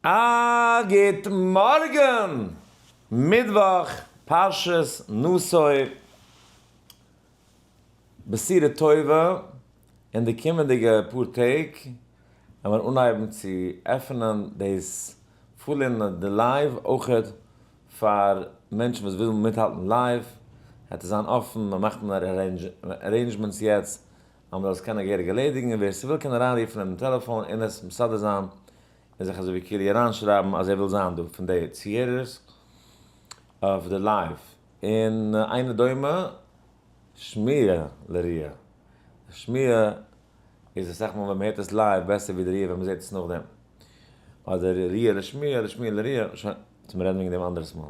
א גוט מארגן! מיטוואך פרשת נשא, בשורה טובה, אין די קומענדיגע פאר טעג וועלן מיר אנהייבן צו עפענען דאס פארלערנען די live אויכעט פאר מענטשן וואס ווילן מיטהאלטן live, וועט עס זיין אפן, מען מאכט arrangements יעצט אז מען זאל עס קענען געהעריג ערלעדיגן, און ווער ס'וויל קען אריינרופן אינעם טעלעפאן און עס מסדר זיין און זיך אזוי ווי כאילו אריינשרייבן אז ער וויל זיין דא פון די צוהערערס אויף די live. און אינו דומה שמיעה לראיה, שמיעה איז אסאך מאל ווען מ'הערט עס live בעסער ווי די ראיה ווען מ'זעט עס נאכדעם, אדער ראיה לשמיעה לשמיעה לראיה, שוין, צו מיר רעדן וועגן דעם אנדערעס מאל.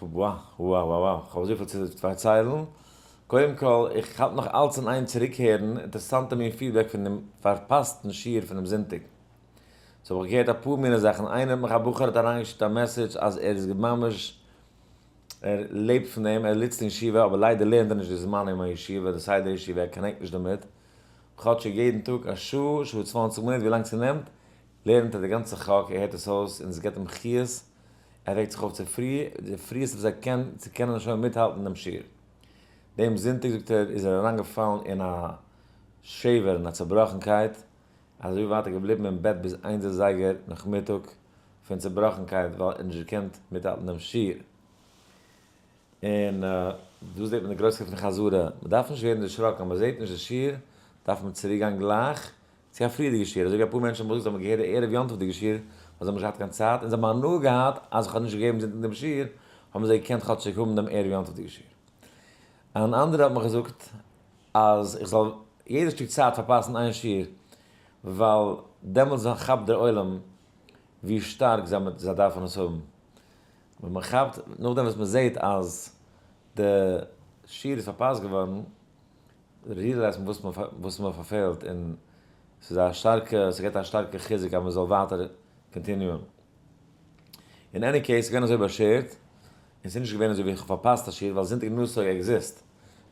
וואו, כ'האב אזויפיל צו פארציילן. קודם כל, איך האלט נאך אלץ אין איין צוריקהערן אינטערעסאנטע מין feedback פון דעם פארפאסטן שיעור פונעם זונטאג. so האב איך געהערט אפאר מינע זאכן, איינער האט מיך א בחור האט אריינגעשיקט א message אז ער איז ממש ער לעבט פון דעם, ער זיצט אין ישיבה אבער ליידער לערנט ער נישט די זמנים אין ישיבה, די סדר ישיבה, ער connect נישט דערמיט, כאטשיג יעדן טאג א שעה, שעה צוואנציג מינוט, ווילאנג ס'נעמט, לערנט ער די גאנצע חק, ער הערט עס אויס און עס געבט אים חיות, ער וועקט זיך אויף צופרי, די פריעסטע וואס ער קען, צו קענען שוין מיטהאלטן דעם שיעור. דעם זונטאג זאגט ער איז ער אריינגעפאלן אין א שבר, אין א צובראכנקייט, אזוי ווייט ער געבליבן אין בעט ביז איינס אזייגער נאכמיטאג פון צובראכנקייט ווייל ער האט נישט געקענט מיטהאלטן דעם שיעור. און דא זעט מען די גרויסקייט פון חזרה, מען דארף נישט ווערן דערשראקן אז מען זעט נישט די שיעור, דארף מען צוריקגיין גלייך צו א פריערדיגע שיעור, אזוי ווי אפאר מענטשן האבן געזאגט זיי האבן געהערט די ערב יום טוב'דיגע שיעור, ווייל זיי האבן נישט געהאט קיין צייט, און זיי האבן הנאה געהאט אז איך האב נישט געגעבן זונטאג דעם שיעור, האבן זיי געקענט כאטשיג האבן דעם ערב יום טוב'דיגע שיעור. אן אנדערער האט מיך געזאגט אז איך זאל יעדע שטיק צייט פארפאסן איין שיעור, ווייל דעמאלטס כאפט דער עולם ווי שטארק זיי דארפן עס האבן. ווען מען כאפט, נאכדעם וואס מען זעט אז די שיעור איז פארפאסט געווארן, realize ט מען וואס מען פארפעלט און ס'איז א שטארקע, ס'געבט א שטארקע חיזוק אז מען זאל ווייטער continue ען. אין any case, ס'איז געווען אזוי באשערט, און ס'איז נישט געווען אזוי ווי איך האב פארפאסט א שיעור, ווייל זונטאג נשא exist.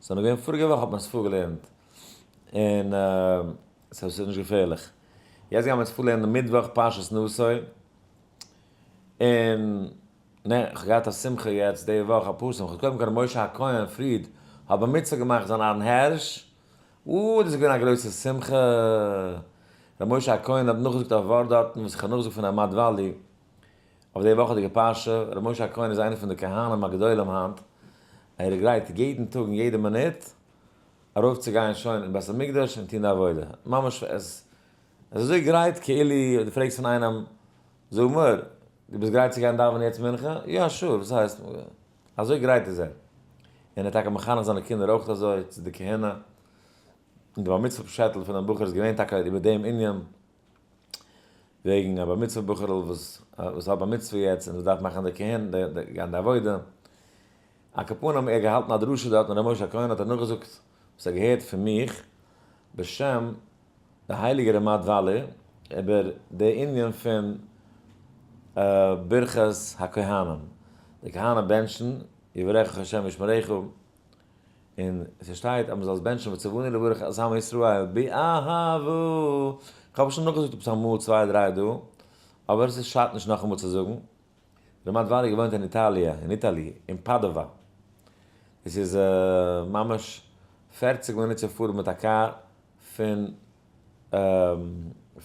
ס'איז נאר געווען פאריגע וואך האט מען עס פארגעלערנט, און ס'איז נישט געפערליך. יעצט גייען מיר אונז פארלערנען מיטוואך פרשת נשא, און נע, כ'האב געהאט א שמחה יעצט די וואך, אפאר שמחות, קודם כל ר' משה הכהן פריד האט בר מצוה געמאכט זיין אהרן הערש, אוי דאס איז געווען א גרויסע שמחה, ר' משה הכהן האט נאכגעזאגט א ווארט דארטן וואס איך האב נאכגעזאגט פון רמת וואלי אויף די וואכעדיגע פרשה, ר' משה הכהן איז איינער פון די כהנים הגדולים היינט, ער איז גרייט יעדן טאג און יעדע מינוט ארויפצוגיין שוין אין בית המקדש און טון די עבודה, ממש עס איז אזוי גרייט כאילו דו פרעגסט פון איינעם זאג מיר, דו ביסט גרייט צו גיין דאווענען יעצט מנחה? יא sure, וואס הייסט? אזוי גרייט איז ער. און ער איז טאקע מחנך זיינע קינדער אויך אזוי, צו די כהונה. און די בר מצוה פשעטל פונעם בחור איז געווען טאקע איבער דעם ענין, וועגן א בר מצוה בחור'ל וואס וואס האט בר מצוה יעצט און וואס דארף מאכן די כהונה, גיין די עבודה. על כל פנים, ער האט געהאלטן א דרשה דארט און ר' משה הכהן האט ער נאכגעזאגט וואס ער האט געהערט פון מיך בשם די הייליגע רמת וואלי איבער די ענין פון ברכת הכהנים, די כהנים בענטשן יברכך ה' וישמרך, און ס'שטייט אז מ'זאל עס בענטשן וצונו לברך את עמו ישראל באהבה, כ'האב עס שוין נאכגעזאגט עפעס אמאל צוויי דריי דא, אבער עס שאדט נישט נאכאמאל צו זאגן. רמת וואלי געוואוינט אין איטאליע, אין Italy, אין פאדאווא. עס איז ממש פערציג מינוט צו פארן מיט א קאר פון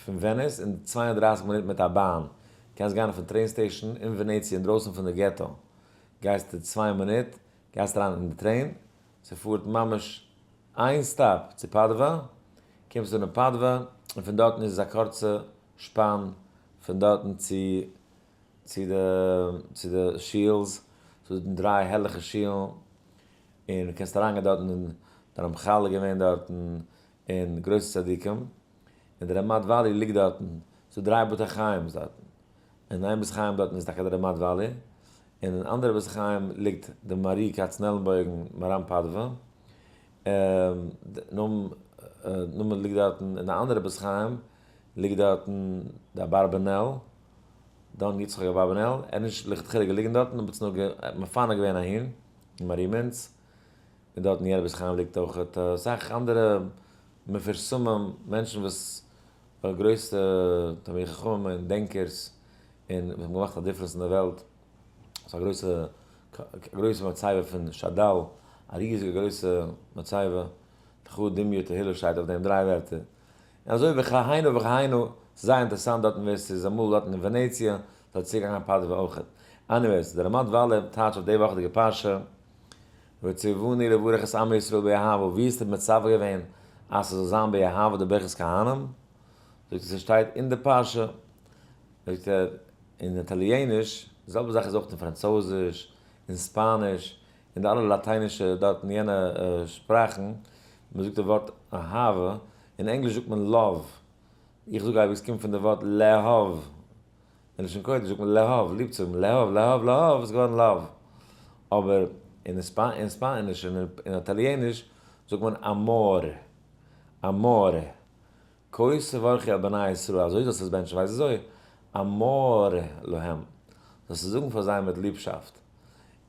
פון וועניס און 32 מינוט מיט א באן. קענסט גיין אויפן train station אין ווענעציע אינדרויסן פון די געטא. גייסטו 2 מינוט, גייסט אריין אין די train, ס'פארט ממש איין stop צו פאדאווא, קומסט אן אין פאדאווא און פון דארטן איז עס א קורצע שפאן פון דארטן צו צו די צו די שולס, ס'איז דא דריי הערליכע שולן, און קענסט אריינגיין דארטן און די רמחל איז געווען דארטן, און גרויסע צדיקים, און די רמת וואלי ליגט דארטן, ס'איז דא דריי בתי חיים'ס דארטן, און איין בית חיים דארטן איז טאקע די רמת וואלי, און אין אנדערע בית חיים ליגט די מהר"י קאצנעלנבויגן מהר"ם פאדווא, נאמען ליגט דארטן, אין די אנדערע בית חיים ליגט דארטן די אברבנאל, דון יצחק אברבנאל, ער איז נישט לכתחילה געליגן דארטן, אבער ס'איז נאר מפנה געווען אהין, אין מארי מינץ, און דארט אין יענע בית חיים ליגט אויך אסאך אנדערע. מפורסמים, מענטשן וואס גרויסע תלמידי חכמים און דענקערס, און האבן געמאכט א difference אין די וועלט. ס'איז א גרויסע גרויסע מצבה פון שדל, א ריזיגע גרויסע מצבה, תחו דמיו תהילה שטייט אויף דעם דריי ווערטער. און אזוי וכהנה וכהנה, ס'איז זייער אינטערעסאנט דארטן ווער ס'איז אמאל דארטן אין ווענעציע, זאל צוגיין קיין פאדווא אויכעט. Anyways, דער רמד וואלער טייטש אויף די וואכעדיגע פרשה, וציווני לברך את עמי ישראל באהבה, ווי איז דער מצווה געווען אז ס'זאל זיין באהבה די ברכת כהנים? זאגט ער ס'שטייט אין די פרשה, זאגט ער אין איטאליעניש, די זעלבע זאך איז אויך אין פראנצויזיש, אין ספאניש, אין די אלע לאטיינישע דארטן יענע שפראכן, מען זאגט די ווארט אהבה, אין ענגליש זאגט מען love, איך זאג אייביג עס קומט פון די ווארט לאהוב, אין לשון קודש זאגט מען לאהוב, ליב צו האבן, לאהוב, לאהוב, לאהוב איז געווארן love, אבער אין ספאניש און אין איטאליעניש זאגט מען amore, amore, כה תברכו על בני ישראל, אזוי זאלסטו עס בענטשן, ווייסט אזוי, אמור להם, זאלסטו זאגן פאר זיי מיט ליבשאפט.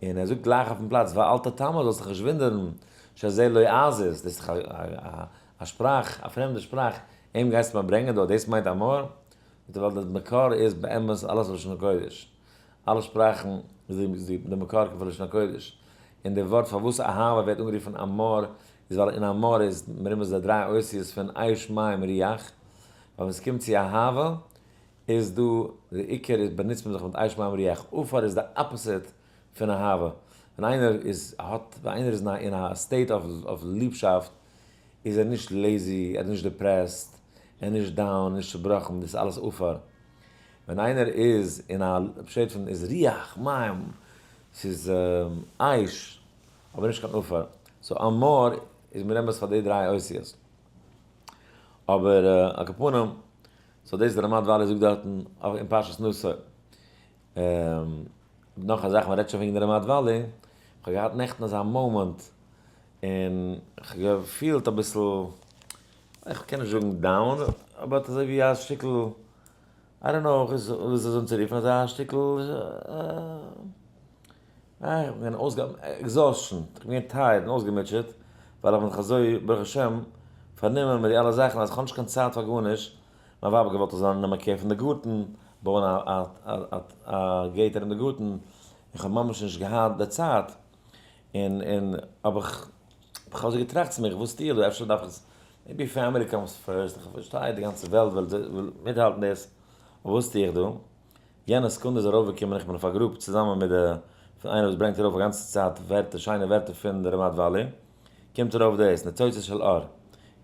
און ער זאגט גלייך אויפן פלאץ, ואל תתמה, זאלסט דיך נישט וואונדערן, שזה לועזית, דאס איז דאך א שפראך, א פרעמדע שפראך, אים גייסטו מיר ברענגען דא, דאס מיינט אמור? זאגט ער, ווייל די מקור איז באמת אלעס לשון הקודש, אלע שפראכן איז די מקור פון לשון הקודש, און די ווארט פארוואס אהבה ווערט אנגערופן אמור, איז ווייל אין אמור איז מרומז די דריי אותיות פון אש מים רוח, ווייל ווען עס קומט צו אהבה איז דא די עיקר איז באנוצט מען זיך מיט אש מים רוח, עפר איז די opposite פון אהבה, ווען איינער איז האט ווען איינער איז אין א state of ליבשאפט איז ער נישט lazy, ער איז נישט depressed, ער איז נישט down, נישט צובראכן, דאס איז אלעס עפר. ווען איינער איז אין א state פון איז רוח, מים, ס'איז אש, אבער נישט קיין עפר. So אמור איז מרמז פאר די דריי אותיות. אבער על כל פנים, so דאס איז דער רמד וואלי זאגט דארטן אין פרשת נשא. נאך א זאך, מען רעדט שוין וועגן די רמד וואלי, איך האב געהאט נעכטן אזא מאמענט, און איך האב געפילט אביסל, איך קען נישט זאגן down, אבער אזוי ווי א שטיקל, I don't know ווי אזוי אנצורופן, אזא שטיקל, איך בין געווען exhaustion, איך בין געווען tired און אויסגעמוטשעט, ווייל איך בין זיך אזוי ברוך השם פארנומען מיט די אלע זאכן אז איך האב נישט קיין צייט פאר גארנישט, מיין ווייב האט געוואלט איך זאל נעמען care פון די גארטן, בויען א gate ארום די גארטן, איך האב ממש נישט געהאט די צייט, און און האב איך איך האב אזוי געטראכט צו מיך, וואס טו איך דא, אפשר דארף איך עס, maybe family comes first, איך פארשטיי די גאנצע וועלט וויל מיטהאלטן דאס, אבער וואס טו איך דא? יענע סעקונדע איז ארויפגעקומען, איך בין אויף א group צוזאמען מיט די, פון איינער וואס ברענגט ארויף א גאנצע צייט ווערטער, שיינע ווערטער פון די רמד וואלי, קומט ארויף דאס, ניצוצות של אור,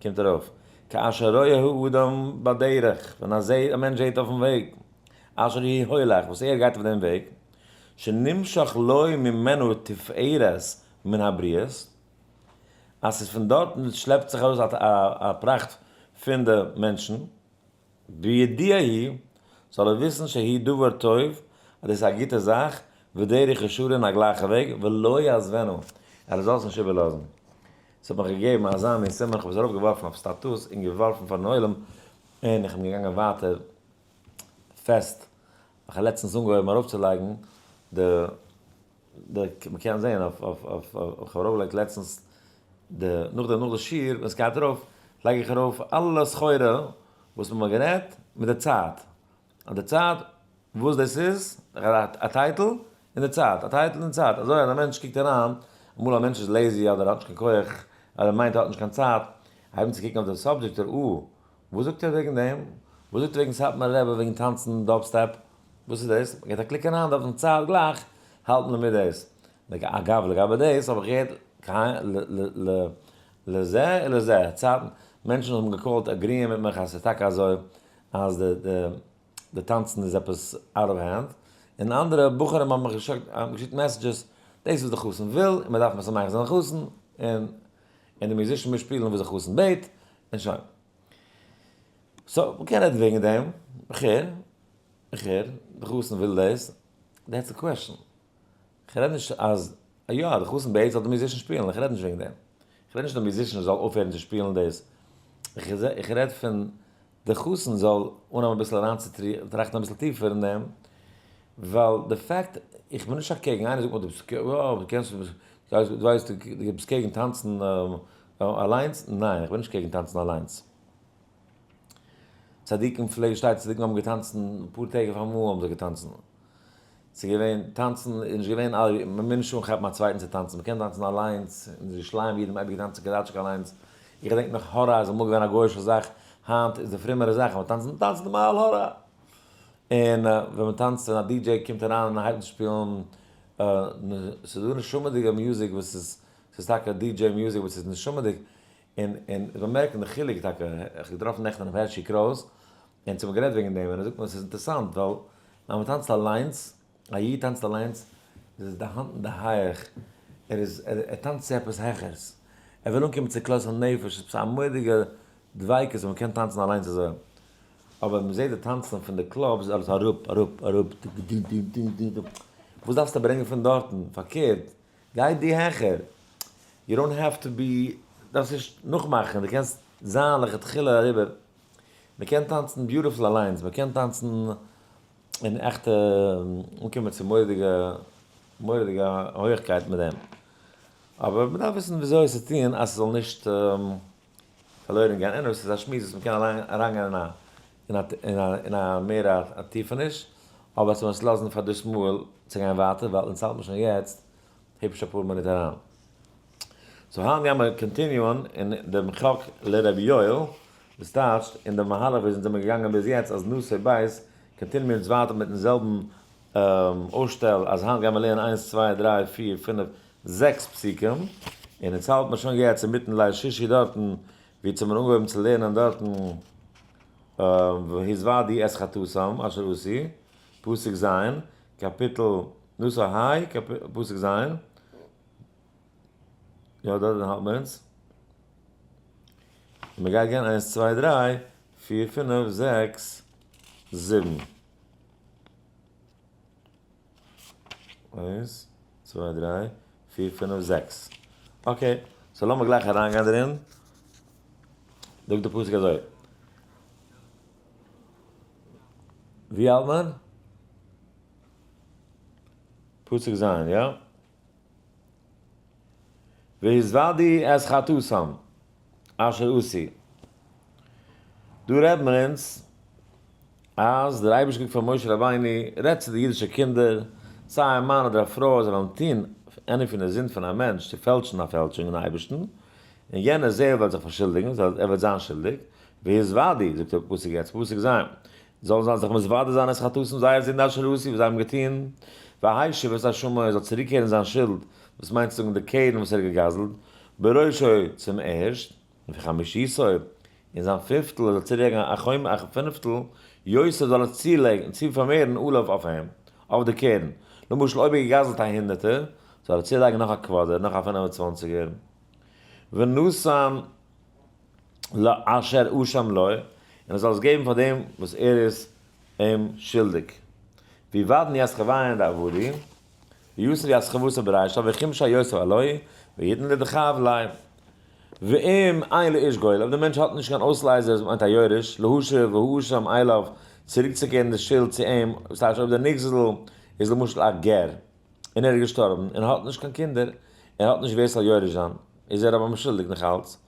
קומט ארויף, כאשר רואה האדם בדרך, ווען א מענטש זעט אויפן וועג, אשר הוא הולך, וואס ער גייט אויף דעם וועג, שנמשך לו ממנו תפארת מן הבריות, אז ס'איז פון דארטן שלעפט זיך ארויס א פראכט פון די מענטשן, בידיעה היא, זאל ער וויסן שהיא דבר טוב, אז דאס איז א גוטע זאך, ודרך ישרה און א גלייכע וועג, ולא יעזבנו, ער זאל עס נישט איבערלאזן. ס'האט מיך געגעבן אזא מין סימן, כ'האב עס ארויפגעווארפן אויף status און געווארפן פארן עולם, און איך בין געגאנגען ווייטער פעסט, איך האב לעצטנס אנגעהויבן ארויפצולייגן די די מ'קען זעהן אויף אויף אויף איך האב ארויפגעלייגט לעצטנס די נאך די נאך די שיעור ווען סגייט ארויף לייג איך ארויף אלע סחורה וואס מ'האט גערעדט מיט די צייט און די צייט וואס דאס איז א title און די צייט א title און צייט אזוי אז א מענטש קוקט אריין אמאל א מענטש איז lazy אדער האט נישט קיין כח אדער מיינט ער האט נישט קיין צייט הייבן צו קוקן אויף די subject ער אה וואס זאגט ער וועגן דעם? וואס זאגט ער וועגן סאטמאר רבי וועגן טאנצן dubstep? וואס איז דאס? מ'געט א click אריין דארט און צייט גלייך האלט מען מיט דאס. אגב לגבי דאס האב איך געהערט לזה ולזה, צייטן מענטשן האבן גע call ט agree ען מיט מיך אז ס'איז טאקע אזוי אז די טאנצן איז עפעס out of hand, און אנדערע בחורים האבן מיך געשיקט messages דאס וואס די חתן וויל און מ'דארף משמח זיין די חתן און און די musician מוז שפילן וואס די חתן בעט און שוין. So מ'קען רעדן וועגן דעם, איך הער, איך הער, די חתן וויל דאס, that's the question. איך רעד נישט אז, יא, די חתן בעט זאל די musician שפילן, איך רעד נישט וועגן דעם. איך רעד נישט די musician זאל אויפהערן צו שפילן דאס. איך רעד פון די חתן זאל אנהייבן אביסל אריינצוטראכטן אביסל טיפער אין דעם, ווייל די fact, איך בין נישט אקעגן, איינער זאגט מיר דו ביסט, יא, דו קענסט, דו ווייסט, דו ביסט קעגן טאנצן. אליינס? ניין, איך בין נישט קעגן טאנצן אליינס. צדיקים פלעגן, שטייט צדיקים האבן געטאנצן אפאר טעג אויף אמאל האבן זיי געטאנצן. ס'איז געווען, טאנצן איז נישט געווען א, מ'מוז נישט אנכאפן א צווייטן צו טאנצן, מ'קען טאנצן אליינס, אין די ירושלים אידן האבן אייביג געטאנצן קאזאטשקע אליינס, איך געדענק נאך הארא איז אמאל געווען א גוי'אישע זאך, היינט איז די פרומערע זאך, אז מ'טאנצט, מ'טאנצט נארמאל הארא. און ווען מ'טאנצט ווען א DJ קומט אריין און הייבט אן שפילן, ס'איז דא נשמה'דיגע music וואס איז, ס'איז טאקע DJ music וואס איז נשמה'דיג, און און איך באמערק די חילוק טאקע, איך האב געטראפן נעכטן ר' הערשי קרויס, און צו האבן גערעדט וועגן דעם, און ער זאגט מיר ס'איז אינטערעסאנט ווייל ווען מ'טאנצט אליינס, א איד טאנצט אליינס, איז עס די האנט אין די הייעך, ער איז ער טאנצט צו עפעס העכערס, ער וויל אנקומען צו כלות הנפש, עפעס א מורא'דיגע דביקות ווען מ'קען טאנצן אליינס אזוי, אבער מ'זעט די טאנצן פון די clubs איז אלעס אראפ אראפ אראפ, דו דו דו דו דו, וואס דארפסטו ברענגען פון דארטן, פארקערט, גיי דו העכער, you don't have to be, דארפסט נישט נאכמאכן, דו קענסט זיין לכתחילה אריבער, מען קען טאנצן beautiful אליינס, מען קען טאנצן און עכט אנקומען צו מורא'דיגע מורא'דיגע הויעכקייט מיט דעם, אבער מען דארף וויסן וויאזוי עס צו טון אז ס'זאל נישט פארלוירן גיין, anyway ס'איז א שמועס וואס מען קען אליין אריינגיין אין א אין א אין א מער א טיפעניש, אבער עס מוז לאזן פאר דאס מאל צו גיין ווייטער ווייל אונז האלט מיר שוין יעצט היפש אפאר מינוט אריין. so היינט גייען מיר continue ען אין דעם חק לרבי יואל, דאס טייטשט אין דעם מהלך ווי אונז זעמיר געגאנגען ביז יעצט אז נשא בית, continue מיר אונז ווייטער מיטן זעלבן אויסשטעל אז היינט גייען מיר לערנען איינס צוויי דריי פיר פינף זעקס פסוקים, און אונז האלט מיר שוין יעצט אינמיטן ליל שישי דארטן ווי אונז האבן אנגעהויבן צו לערנען דארטן והתודו את חטאתם אשר עשו, פסוק ז', קאפיטל נשא ה', פסוק ז', יא דארט האלט מיר אונז, און מען גייט גיין איינס צוויי דריי פיר פינף זעקס זיבן. איינס, צוויי, דריי, פיר, פינף, זעקס. okay, so לאמיר גלייך אריינגיין דערין. זאגט די פסוק אזוי. ווי האלט מען? פסוק ז', יא? והתודו את חטאתם אשר עשו. דא רעדט מען אונז אז דער אייבערשטער זאגט פאר משה רבינו, רעד צו די אידישע קינדער, סיי א מאן אדער א פרוי, זיי וועלן טון any פון די זינד פון א מענטש צו פעלטשן א פעלטשונג אין אייבערשטן, און יענער זעהל וועט זיך פארשולדיגן, ער וועט זיין שולדיג, והתודו, זאגט דער פסוק יעצט, פסוק ז', זאלן זיי זיך מתוודה זיין את חטאתם זייער זינד אשר עשו וואס זיי האבן געטון, והשיב את אשמו ער זאל צוריקקערן זיין שולד, וואס מיינט צו זאגן די קרן וואס ער האט געגזלט, בראשו צום ערשט, וחמישיתו, און זיין פיפטל, ער זאל צולייגן א חומ א פינפטל, יוסיף זאל ער צולייגן, צו פארמערן עליו אויף אים, אויף די קרן. למשל אויב ער האט געגזלט א הונדערטער, זאל ער צולייגן נאך א quarter, נאך א פינף און צוואנציגער. ונתן לאשר אשם לו, און ער זאל עס געבן פאר דעם וואס ער איז אים שולדיג. ויודען את חביהן דעבדי, ויסר את חבותא ברישא וחומשא יוסף עילויה, ויתן לדחב ליה. ואם אין לאיש גואל, אויב דער מענטש האט נישט קיין אויסלייזער, וואס מיינט א יורש, להשיב האשם אליו, צוריקצוקערן די שולד צו אים, וואס טייטש אויב דער נגזל איז למשל א גר, און ער איז געשטארבן, און האט נישט קיין קינדער, ער האט נישט ווער ס'זאל יורש זיין, איז ער אבער שולדיג נאך אלץ.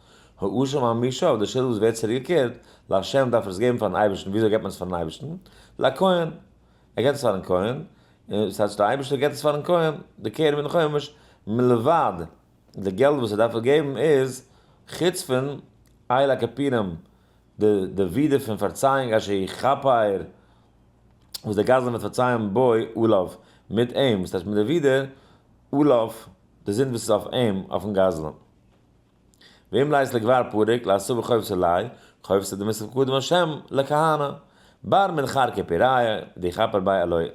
האשם המושב, די שולד וואס ווערט צוריקגעקערט, להשם דארף ער עס געבן פארן אייבערשטן, וויאזוי געבט מען עס פארן אייבערשטן? לכהן, ער געבט עס פארן כהן, און ס'הייסט דער אייבערשטער געבט עס פארן כהן, די קרן מיטן חומש, מלבד די געלט וואס ער דארף געבן איז, חוץ פון איל הכפורים, די די ווידער פון פארצייאונג אשר יכפר, וואס דער גזלן וועט פארצייען בו עליו, מיט אים, וואס טייטש מיט די ווידער, עליו, די זינד וואס איז אויף אים, אויפן גזלן. ואם לית לגבר פרק לאתבא חובתא עליה, חובתא דמתפקדא קדם השם לכהנא, בר מן חרקי פיריא, דיכפר ביה עילויה.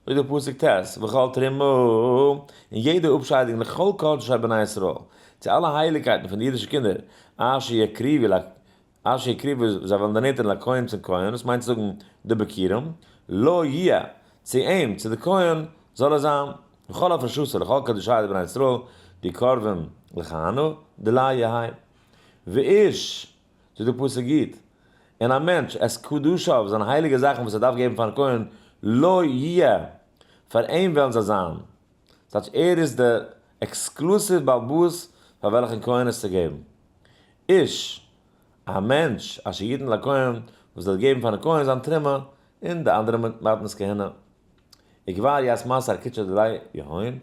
זאגט דער פסוק ט', וכל תרומה, און יעדע אפשיידונג לכל קדשי בני ישראל, צו אלע הייליגקייטן פון די אידישע קינדער, אשר יקריבו אשר יקריבו, זיי וועלן דערנענטערן לכהן צום כהן, דאס מיינט צו זאגן די ביכורים, לו יהיה, צו אים, צו די כהן, זאל ער זיין, וכל הפרשתו לכל קדשי בני ישראל, דיקרבון לכהנא, דיליה יהא. ואיש, זאגט דער פסוק י', און א מענטש, את קדשיו, זיינע הייליגע זאכן וואס ער דארף געבן פארן כהן, לו יהיה, פאר אים וועלן זיי זיין. ס'טייטש ער איז די exclusive בעל הבית פאר וועלכן כהן עס צו געבן. איש, א מענטש, אשר יתן לכהן, וואס זאל געבן פארן כהן זיין תרומה, און די אנדערע מתנות כהונה. וכבר ית מעשר קודשא דיליה יהון,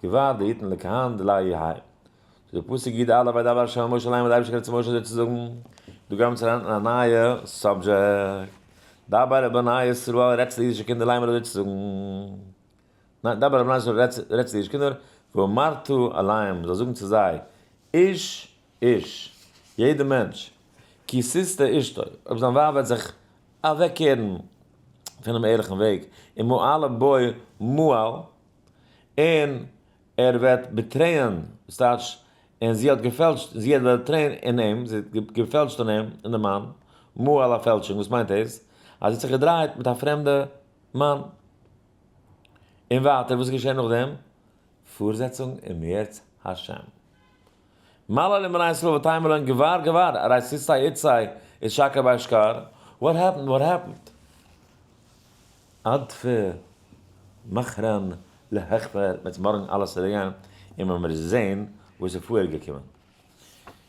כבר דיתן לכהן דיליה יהא. זאגט דער פסוק י א וידבר ה' אל משה לאמר, דער אייבערשטער רעדט צו משה אזוי צו זאגן, דא גייען מיר צו אריין אין א נייע subject, דבר אל בני ישראל, רעדט צו די אידישע קינדער לאמר אזוי צו זאגן, ניין, דבר אל בני ישראל, רעדט צו די אידישע קינדער, ואמרת אליהם, זאל זאגן צו זיי, איש איש, יעדער מענטש, כי תשטה אשתו, אויב זיין ווייב וועט זיך אוועקקערן פונעם ערליכן וועג, ומעלה בו מעל, און ער וועט betray ען, וואס טייטש, און זי האט געפעלשט, זי האט betray ען אין אים, זי האט געפעלשט אין אים, אין די מאן, מעל א פעלשונג, וואס מיינט דאס? אז זי האט זיך געדרייט מיט א פרעמדע מאן. און ווייטער, וואס איז געשען נאכדעם? פארזעצונג אם ירצה השם. מלל אין בני ישראל ותימר להם גבר גבר, הרי סיסאי איצאי איז שקר ביי שקר, what happened what happened? עד מחרן להכפר, מ'וועט מארגן אלעס צוריק גיין און ווען מיר זעהן וואס איז פארגעקומען.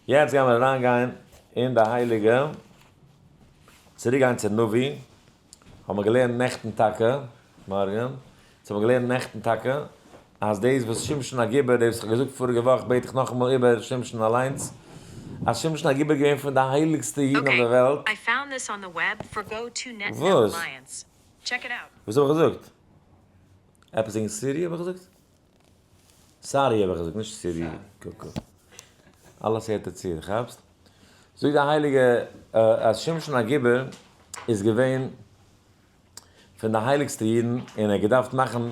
יעצט גיימיר אריין גיין אין די הייליגע, צוריק גיין צו נביא, האבן מיר געלערנט נעכטן טאקע, מארגן, אונז האבן געלערנט נעכטן טאקע, אז דאס וואס שמשון הגיבור, דאס וואס איך האב געזאגט פאריגע וואך בעט איך נאכאמאל איבער שמשון אליינס, אז שמשון הגיבור איז געווען פון די הייליגסטע אידן אויף דער וועלט. וואס? וואס האב איך געזאגט? עפעס וועגן Siri האב איך געזאגט? Sorry האב איך געזאגט, נישט Siri. קוקו. אלעס הערט ער צו, דו כאפסט? זאגט די הייליגע אז שמשון הגיבור איז געווען פון די הייליגסטע אידן און ער האט געדארפט מאכן, ער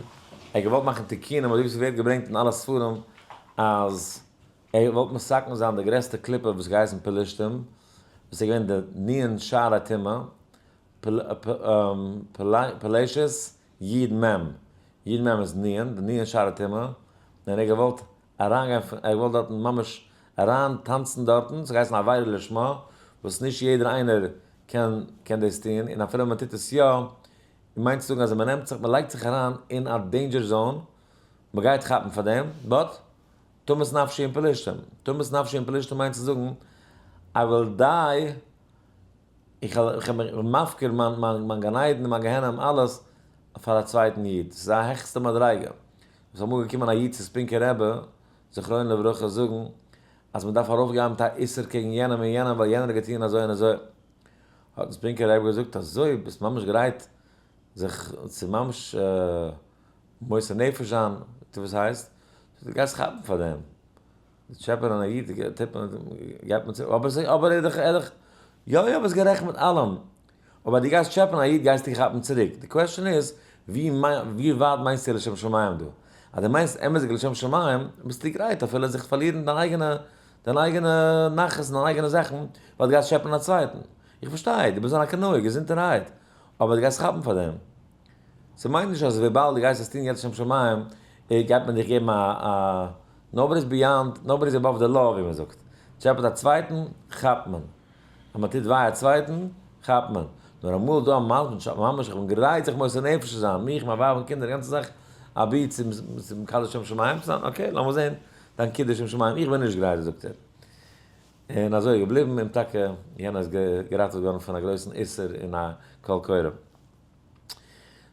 האט געוואלט מאכן תיקונים אזוי ווי ס'ווערט געברענגט אין אלע ספרים אז ער האט געוואלט מתקן זיין די גרעסטע קליפה וואס געהייסן פלשתים וואס איז געווען די נ' שערי טומאה, פלשת י מ, י מ איז נ', די נ' שערי טומאה, און ער האט געוואלט אריינגיין פון, ער האט געוואלט דארטן ממש אריין טאנצן דארטן, ס'האט געהייסן עבירה לשמה, וואס נישט יעדער איינער קען קען דאס טון, און אפילו מען טוט עס יא, מיינט צו זאגן אז מען נעמט זיך, מען לייגט זיך אריין אין א danger zone, מען גייט כאפן פאר דעם, but, תמות נפשי עם פלשתים, תמות נפשי עם פלשתים מיינט צו זאגן, I will die, איך בין מפקיר מיין גן עדן און מיין גיהנום אלעס פאר א צווייטן איד, ס'איז א העכסטע מדריגה. עס איז אמאל געקומען א איד צו ספינקער רבי זכרונו לברכה זאגן אז מען דארף ארויפגיין מיט א איסור קעגן יענעם און יענעם ווייל יענער האט געטון אזוי און אזוי, האט אים ספינקער רבי געזאגט אזוי ביסט ממש גרייט זיך צו ממש מוסר נפש זיין, וואס הייסט? דו גייסט כאפן פאר דעם. טשעפענען א איד טוט מען גייט מען צו אבער זיי אבער ער דאך ער דאך יא יא ביסט גערעכט מיט אלעם אבער דו גייסט טשעפענען א איד גייסטו כאפן צוריק די question איז ווי ווי ווייט מיינסטו לשם שמים דא אז דו מיינסט אמת'דיג לשם שמים ביסטו גרייט אפילו זיך פארלירן דיין אייגענע דיין אייגענע נחת און דיין אייגענע זאכן ווייל דו גייסט טשעפענען א צווייטן איך פארשטיי דו ביסט זיין א קנאי געזונטערהייט אבער דו גייסט כאפן פאר דעם. ס'מיינט נישט אז וויבאלד דו גייסט עס טון יעצט לשם שמים, גייט מען דיך געבן א א nobody is beyond, nobody is above the law ווי מ'זאגט. טשעפעט א צווייטן, כאפט מען. אז מ'טוט וויי א צווייטן, כאפט מען. נאר אמאל איז דא א ממש, ממש איך בין גרייט זיך מוסר נפש צו זיין, מיך, מיין ווייב און קינדער, די גאנצע זאך, אבי צו מקדש שם שמים צו זיין, okay, לאמיר זען דיין קידוש שם שמים, איך בין נישט גרייט זאגט ער. און אזוי איז געבליבן, און טאקע יענער איז געראטעוועט געווארן פון א גרויסן איסור און א קול קורא.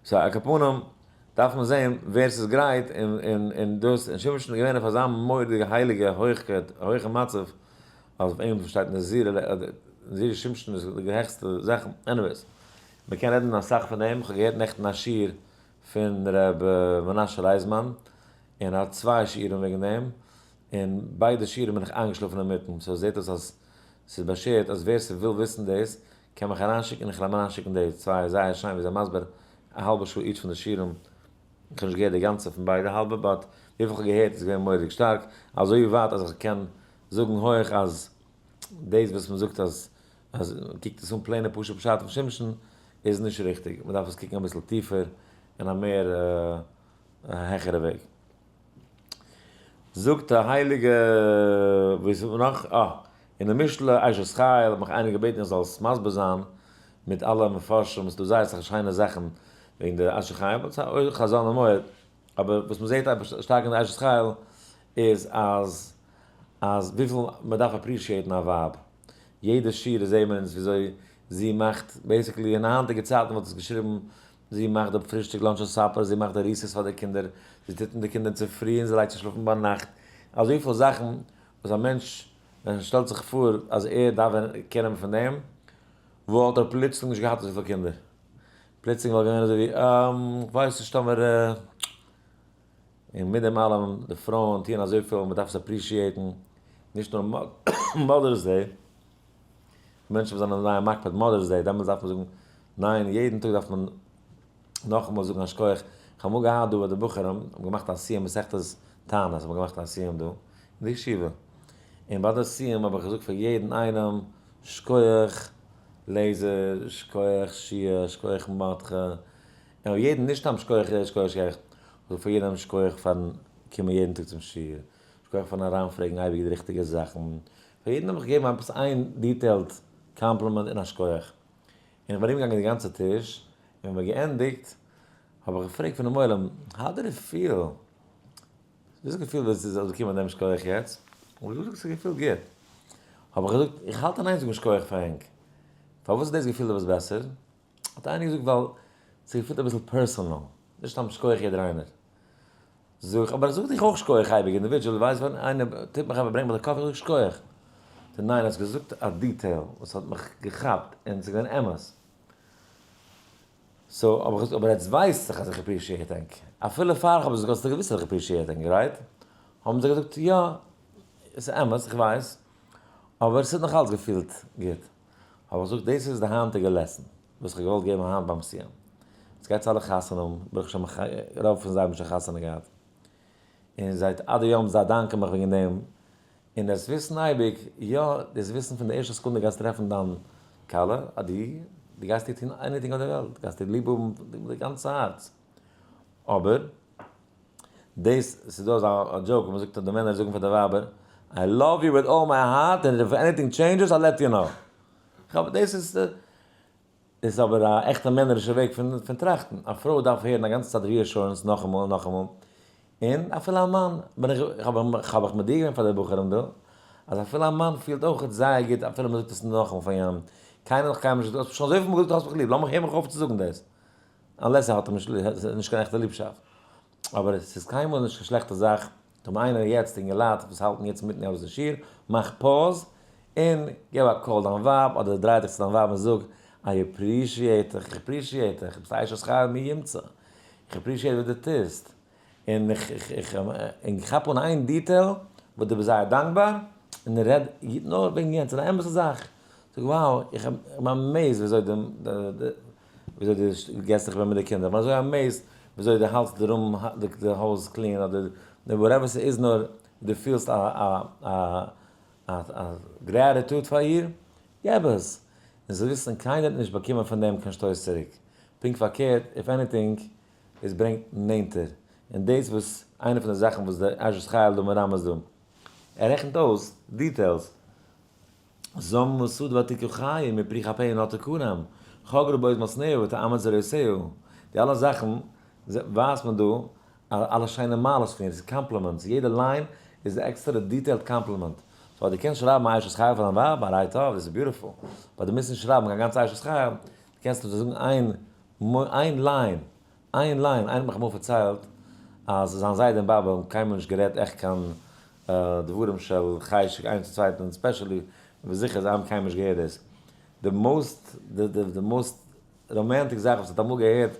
so על כל פנים דארף מען זעהן ווער ס'איז גרייט און און און דאס און שמשון איז געווען אויף אזא מורא'דיגע הייליגע הויכקייט הויכע מצב אז אויף אים שטייט נזיר נזיר שמשון איז די העכסטע זאכן anyways מ'קען רעדן אסאך פון דעם כ'האב געהערט נעכטן א שיעור פון ר' מנשה רייזמאן און ער האט צוויי שיעורים וועגן דעם און ביידע שיעורים בין איך איינגעשלאפן אינמיטן so זעהט אויס אז ס'איז באשערט אז ווער ס'וויל וויסן דאס קען מיך אריינשיקן איך וועל אים אריינשיקן די צוויי זייער שיין ווי זיי מסביר א האלבע שעה each פון די שיעורים, איך האב נישט געהערט די גאנצע פון ביידע האלבע but וויפיל איך האב געהערט איז געווען מורא'דיג שטארק, אזוי ווייט אז איך קען זאגן הויך אז דאס וואס מען זאגט אז אז מען קוקט עס אן plain ע פשוט פשט פון שמשון איז נישט ריכטיג, מען דארף עס קוקן אביסל טיפער אין א מער העכערע וועג. זאגט די הייליגע וואס איז נאך אה אין די משלי אשת חיל האט מיך איינער געבעטן איך זאל עס מסביר זיין מיט אלע מפרשים עס איז דא זייער אסאך שיינע זאכן וועגן די אשת חיל but ס'איז אויך חזון למועד אבער וואס מ'זעט שטארק אין די אשת חיל איז אז. אז וויפיל מען דארף appreciate ן א ווייב. יעדע שורה זעהן מיר אונז וויאזוי זי מאכט, basically אין היינטיגע צייטן וואלט עס געשריבן, זי מאכט די פרישטאג, lunch און supper, זי מאכט די recess פאר די קינדער, זי טוט מיט די קינדער צופרי און זי לייגט זיי שלאפן ביינאכט. אזויפיל זאכן וואס א מענטש ווען ער שטעלט זיך פאר אז ער דארף ווען קענען פון דעם, וואלט ער פלוצלינג נישט געהאט אזויפיל קינדער. פלוצלינג וואלט געווען אזוי ווי, כ'ווייס נישט טאמער. און מיט דעם אלעם, די פרויען טוען אזויפיל, מען דארף עס appreciate ן, נישט נאר Mother's Day, מענטשן וואס זענען זייער מקפיד Mother's Day, דעמאלטס דארף מען זאגן, ניין, יעדן טאג דארף מען נאכאמאל זאגן א שכוח. איך האב אמאל געהאט דא ביי די בחורים, האבן געמאכט א סיום מסכת תענית, האבן געמאכט א סיום דא אין די ישיבה, און ביי די סיום האב איך געזאגט פאר יעדן איינעם, שכוח לעזער, שכוח שיע, שכוח מרדכי, און יעדן, נישט סתם שכוח שכוח שכוח, זאג פאר יעדעם שכוח פארן קומען יעדן טאג צום שיעור, שכוח פארן אריינפרעגן אייביג די ריכטיגע זאכן, פאר יעדן האב איך געגעבן עפעס איין detailed compliment און א שכוח, און איך בין ארומגעגאנגען די גאנצע טיש, און ווען מ'האט געענדיגט האב איך געפרעגט פונעם עולם, how did it feel? וויאזוי געפילט ווען ס'איז אויסגעקומען דעם שכוח יעצט? האב איך געזאגט ס'איז געפילט גוט. האב איך געזאגט איך האלט אין איין זאגן שכוח פאר ענק, פארוואס איז דאס געפילט עפעס בעסער? האט איינער געזאגט ווייל ס'געפילט אביסל personal, נישט סתם שכוח יעדער איינער. זאג איך, אבער איך זאג דיך אויך שכוח אייביג individual, ווייסט ווען איינער טוט מיך א ברענגט מיך די coffee זאג איך שכוח. זאגט ער ניין האסט געזאגט א detail וואס האט מיך געכאפט און ס'איז געווען אמת. so האב איך געזאגט אבער עטס ווייסט דאך אז איך appreciate ענק, אפילו פאר איך האב עס געזאגט האסטו געוואוסט אז איך appreciate ענק, right? האבן זיי געזאגט יא, ס'איז אמת איך ווייס, אבער ס'האט נאך אלץ געפילט גוט. האב איך געזאגט דאס איז די היינטיגע lesson וואס איך האב געוואלט געבן היינט ביים סיום. עטס גייטס אלע חתונה האבן, ברוך השם רוב פון זיי האבן שוין חתונה געהאט, און זייט עד היום זיי דאנקען מיך וועגן דעם, און דאס וויסן אייביג, יא, דאס וויסן פון די ערשטע סעקונדע גייסט טרעפן דיין כלה, אז דו דו גייסט איר טון anything אויף די וועלט, גייסט איר ליב האבן מיט די גאנצע הארץ, אבער דאס, ס'איז דא אזא joke וואס מ'זאגט אז די מענער זאגן פאר די ווייבער, I love you with all my heart and if anything changes I let you know. כ'האב, דאס איז איז אבער א עכטע מענערישע וועג פון טראכטן. א פרוי דארף הערן א גאנצע צייט reassurance נאכאמאל און נאכאמאל. און אפילו א מאן, בין איך, האב איך מודיע געווען פאר די בחורים דא, אז אפילו א מאן פילט אויך זייער גוט אפילו מ'זאגט עס נאכאמאל פאר יענעם. קיינער האט נאך קיינמאל נישט געזאגט, האסט שוין אזויפיל מאל געזאגט דו האסט מיך ליב, לאמיך הער מיך אויף צו זאגן דאס. unless ער האט אים נישט ליב, ס'איז נישט קיין עכטע ליבשאפט. אבער ס'איז קיינמאל נישט קיין שלעכטע זאך, טאמער איינער יעצט, אינגעלייט וואס האלטן יעצט אינמיטן ארויס די שיעור, מאך pause, און געב א call דיין ווייב, אדער דריי דיך צו דיין ווייב און זאג, I appreciate דיך, איך appreciate דיך, ביסט א אשת חיל מי ימצא, איך appreciate וואס דו טוסט, און איך איך איך און כאפ אן איין detail וואס דו ביסט זייער דאנקבאר, און רעד נאר וועגן יענץ, אן אמת'ע זאך, זאג wow, איך בין amazed וויאזוי די וויאזוי דו געסט זיך ווען מיט די קינדער, כ'בין אזוי amazed וויאזוי דו האלטסט די room די הויז clean אדער whatever ס'איז נאר דו פילסט א א א gratitude פאר איר, געב עס! און זאלסט וויסן קיינער האט נישט באקומען פון דעם קיין שטויס צוריק, פונקט פארקערט if anything עס ברענגט נענטער, און דאס וואס איינע פון די זאכן וואס דער אשת חיל דא מרמז דא, ער רעכנט אויס details, זממה שדה ותקחהו מפרי כפיה נטעה כרם, חגרה בעוז מתניה ותאמץ זרעותיה, די אלע זאכן ווייזט מען דא אלע שיינע מעלות פון איר, עס איז compliments, יעדע line איז א עקסטערע detailed compliment, so אז דו קענסט שרייבן א אשת חיל פאר דיין ווייב, א רייט אף, דאס איז beautiful, but דו מוזט נישט שרייבן קיין גאנצע אשת חיל, דו קענסט נאר זאגן איין איין line, איין line, איינער האט מיך אמאל פארציילט אז זיין זיידע און באבע האבן קיינמאל נישט גערעדט עכט קיין דברים של חשק איינס צום צווייטן און especially כ'בין זיכער זיי האבן קיינמאל נישט געהערט דאס. די most די most romantic זאך וואס ער האט אמאל געהערט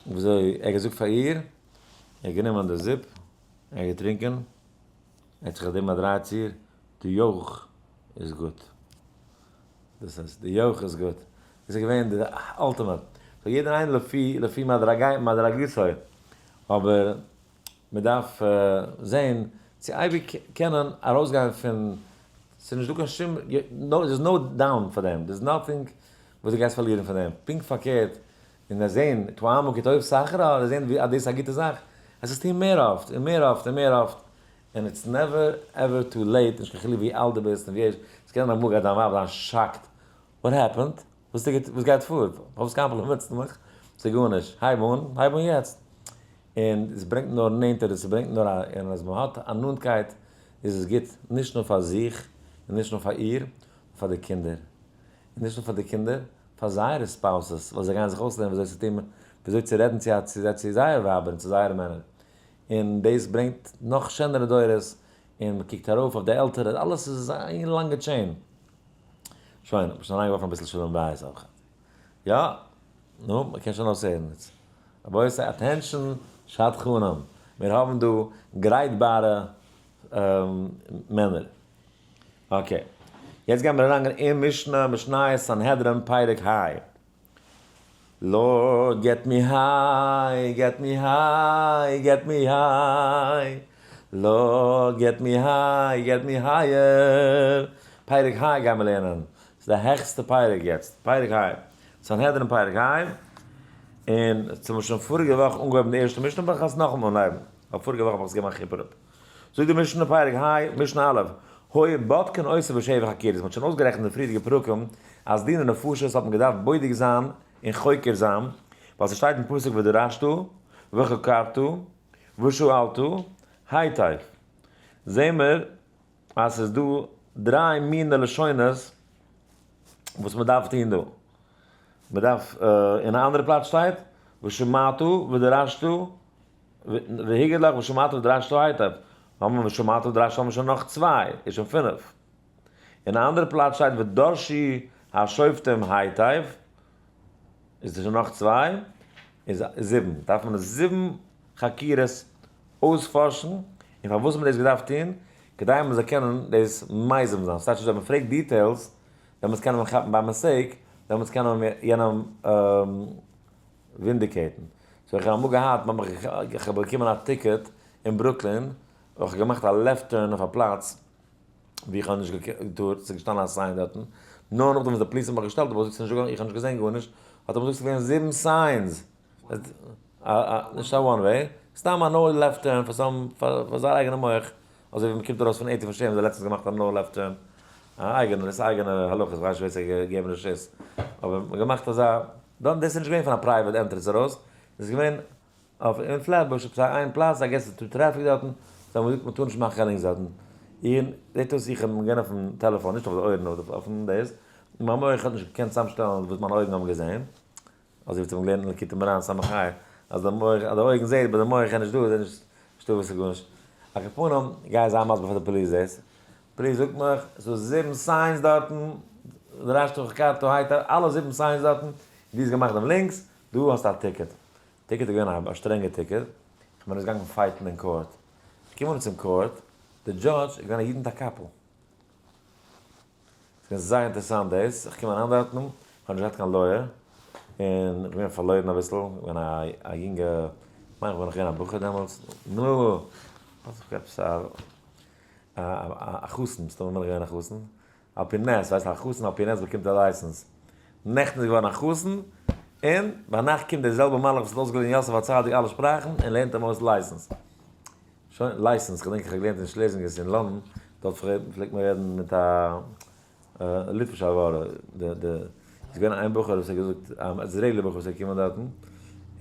וויאזוי ער האט געזאגט פאר איר, ער האט גענומען די זופ, ער האט געטרינקען, ער האט זיך געגעבן א דריי צו איר, די יויך איז גוט. דאס הייסט די יויך איז גוט. דאס איז געווען די ultimate. so יעדער איינער לפי לפי מדרגתו. אבער מען דארף זען צו אייביג קענען ארויסגיין פון, ס'איז נישט דא קיין שום, there is no down פאר דעם, there is nothing וואס דו גייסט פארלירן פון דעם, פונקט פארקערט, און זיי זען, טועמו כי טוב סחרה, זיי זען ווי אז דאס איז א גוטע זאך, עס איז טון מער אפט, און מער אפט, און מער אפט, און it's never ever too late, נישט קיין חילוק ווי אלט דו ביסט און ווי עזש, ס'קען זיין אמאל גייט דיין ווייב זיין shocked, what happened? וואס וואס גייט פאר? פארוואס compliment סטו מיך? ס'איז גארנישט, הייב אן, הייב אן יעצט. און עס ברענגט נאר נענטער, עס ברענגט נאר א, און אז מען האט א נאנטקייט, איז עס גוט נישט נאר פאר זיך און נישט נאר פאר איר, נאר פאר די קינדער. און נישט נאר פאר די קינדער, פאר זייערע spouses, ווייל זיי גייען זיך אויסלערנען וויאזוי צו טון, וויאזוי צו רעדן צו צו זייער ווייבער און צו זייערע מענער. און דאס ברענגט נאך שענערע דורות, און מען קוקט ארויף אויף די עלטערע, אלעס איז איין לאנגע chain. שוין, האב שוין אריינגעווארפן אביסל שלום בית אויך. יא, נו, מען קען שוין אויסהערן יעצט. רבותי, attention שדכנים, מיר האבן דא גרייטבארע מענער. okay, יעצט גיימיר אריינגיין אין משנה, משניות סנהדרין פרק ה. Lord get me high, get me high, get me high, Lord get me high, get me higher, פרק ה' גיימיר לערנען, ס'איז די העכסטע פרק יעצט, פרק ה', סנהדרין פרק ה', און צו מיר שוין פאריגע וואך אנגעהויבן די ערשטע משנה, אבער איך וועל עס נאכאמאל אנהייבן, ווייל פאריגע וואך האב איך עס געמאכט היפער אפ. זאגט די משנה פרק ה', משנה א', היו בודקין אותו בשבע חקירות, מ'האט שוין אויסגערעכנט אין פריערדיגע פרקים אז דיני נפשות האט מען געדארפט בודק זיין און חוקר זיין, ווייל ס'שטייט אין פסוק ודרשת וחקרת ושאלת היטב, זעהן מיר אז ס'איז דא דריי מיני לשונות וואס מ'דארף טון דא, מ'דארף, אין א אנדערע פלאץ שטייט ושמעת ודרשת והגיד לך ושמעת ודרשת היטב, האבן מיר ושמעת ודרשת האבן מיר שוין נאך צוויי, איז שוין פינף. אין א אנדערע פלאץ שטייט ודרשו השופטים היטב, איז דאס שוין נאך צוויי, איז זיבן. דארף מען זיבן חקירות אויספארשן, און פארוואס האט מען דאס געדארפט טון? כדי מען זאל קענען דאס מייזם זיין. ס'טייטש אז ווען מען פרעגט details, דעמאלטס קען מען כאפן ביי mistake, דעמאלטס קען מען יענעם vindicate ן. so איך האב אמאל געהאט, איך האב באקומען א ticket אין ברוקלין, איך האב געמאכט א left turn אויף א פלאץ ווי איך האב נישט געטארט, ס'איז געשטאנען א sign דארטן, נאר נאכדעם וואס די פאליס האט מיך געשטעלט, האב איך געזאגט ס'נישט דא, איך האב נישט געזען גארנישט, האט ער מיר געזאגט ס'איז געווען זיבן signs, נישט א one way, סתם א no left turn פאר some, פאר זייער אייגענע מח, אזוי ווי מ'קומט ארויס פון eighty four האבן זיי לעצטנס געמאכט א no left turn, א אייגענע, דאס איז אייגענע הלכות, כ'ווייס נישט ווער ס'האט געגעבן רשות, אבער מ'האט געמאכט אזא, דאן דאס איז נישט געווען פון א private entrance ארויס, דאס איז געווען אויף אין פלעטבוש עפעס א איין פלאץ, I guess ס'איז דא טרעפיק דארטן, זיי האבן געזאגט מ'טאר נישט מאכן קיין לינקס דארטן, און זעט אויס איך בין געווען אויפן טעלעפאן, נישט אויף די אויערן אויף אויפן דאס, מיין מח האט נישט געקענט צוזאמשטעלן וואס מיינע אויגן האבן געזען, אזוי ווי צו האבן געלערנט אין ליקוטי מוהר"ן סמך ה', אז די מח אז די אויגן זעט אבער די מח איז נישט דא איז נישטא וואס איז גארנישט. על כל פנים, גיי זיי מסביר פאר די פאליס דאס. פאליס זאגט מיך, ס'איז דא זיבן signs דארטן, דרשת וחקרת היטב, אלע זיבן signs דארטן, דו האסט געמאכט דעם לינקס, דא האסטו א ticket. ticket איז געווען א שטרענגע ticket, איך בין עס געגאנגען fight ן אין court. איך קום אן צום court, די judge איז געווען א איד מיט א קאפל. ס'איז געווען זייער אינטערעסאנט דאס, איך קום אריין דארטן, איך האב נישט געהאט קיין lawyer, און איך בין געווען פארלוירן אביסל, איך בין א יונגע, כ'מיין איך בין נאך געווען א בחור דעמאלטס, נו, עפעס א חתן, מסתמא בין איך געווען א חתן, על פי נס, ווייסט א חתן על פי נס באקומט א license, נעכטן איז געווארן א חתן, און ביינאכט קומט דער זעלבער מלאך וואס האט אויסגעלערנט יוסף הצדיק אלע שפראכן און לערנט אים אויס license. שוין, license, כ'דענק איך האב געלערנט אין שלעזינגערס אין לאנדאן, דארט פלעגט מען רעדן מיט א ליטווישע הברה, די די, איז געווען איין בחור וואס האט געזאגט, א איזרעילי בחור וואס איז געקומען דארטן,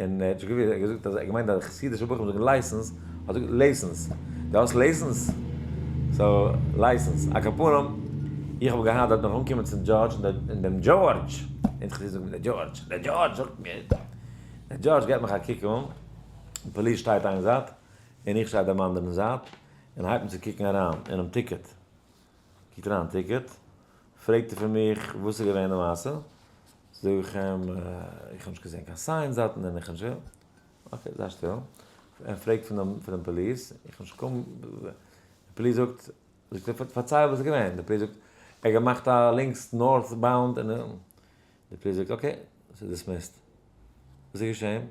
און ער האט נישט געוואוסט, ער האט געזאגט אז ער האט געמיינט אז חסידישע בחורים זאגן license, האט ער געזאגט לעסענס, דו האסט לעסענס? so, license, על כל פנים, איך האב געהאט דארט נאך אנקומען צום judge, און דעם דזשארדזש, אונז חסידים זאגן דער דזשארדזש, דער דזשארדזש זאגט מיר, דער דזשארדזש געבט מיך א קוק אן, די פאליס שטייט איין זייט, און איך שטיי דעם אנדערן זייט, און הייבט אן צו קוקן אריין אינעם ticket. קוקט אריין אין ticket, פרעגט ער פון מיך וואס איז געווען די מעשה, זאג איך אים, איך האב נישט געזען קיין signs דארטן און איך האב נישט, okay זיי שטיל, ער פרעגט פון דעם פון דעם פאליס, איך האב נישט קוים, די פאליס זאגט, זאגט ער פארצייל וואס איז געווען, די פאליס זאגט, ער האט געמאכט א לינקס northbound און די פאליס זאגט okay, ס'איז dismissed. וואס איז געשען?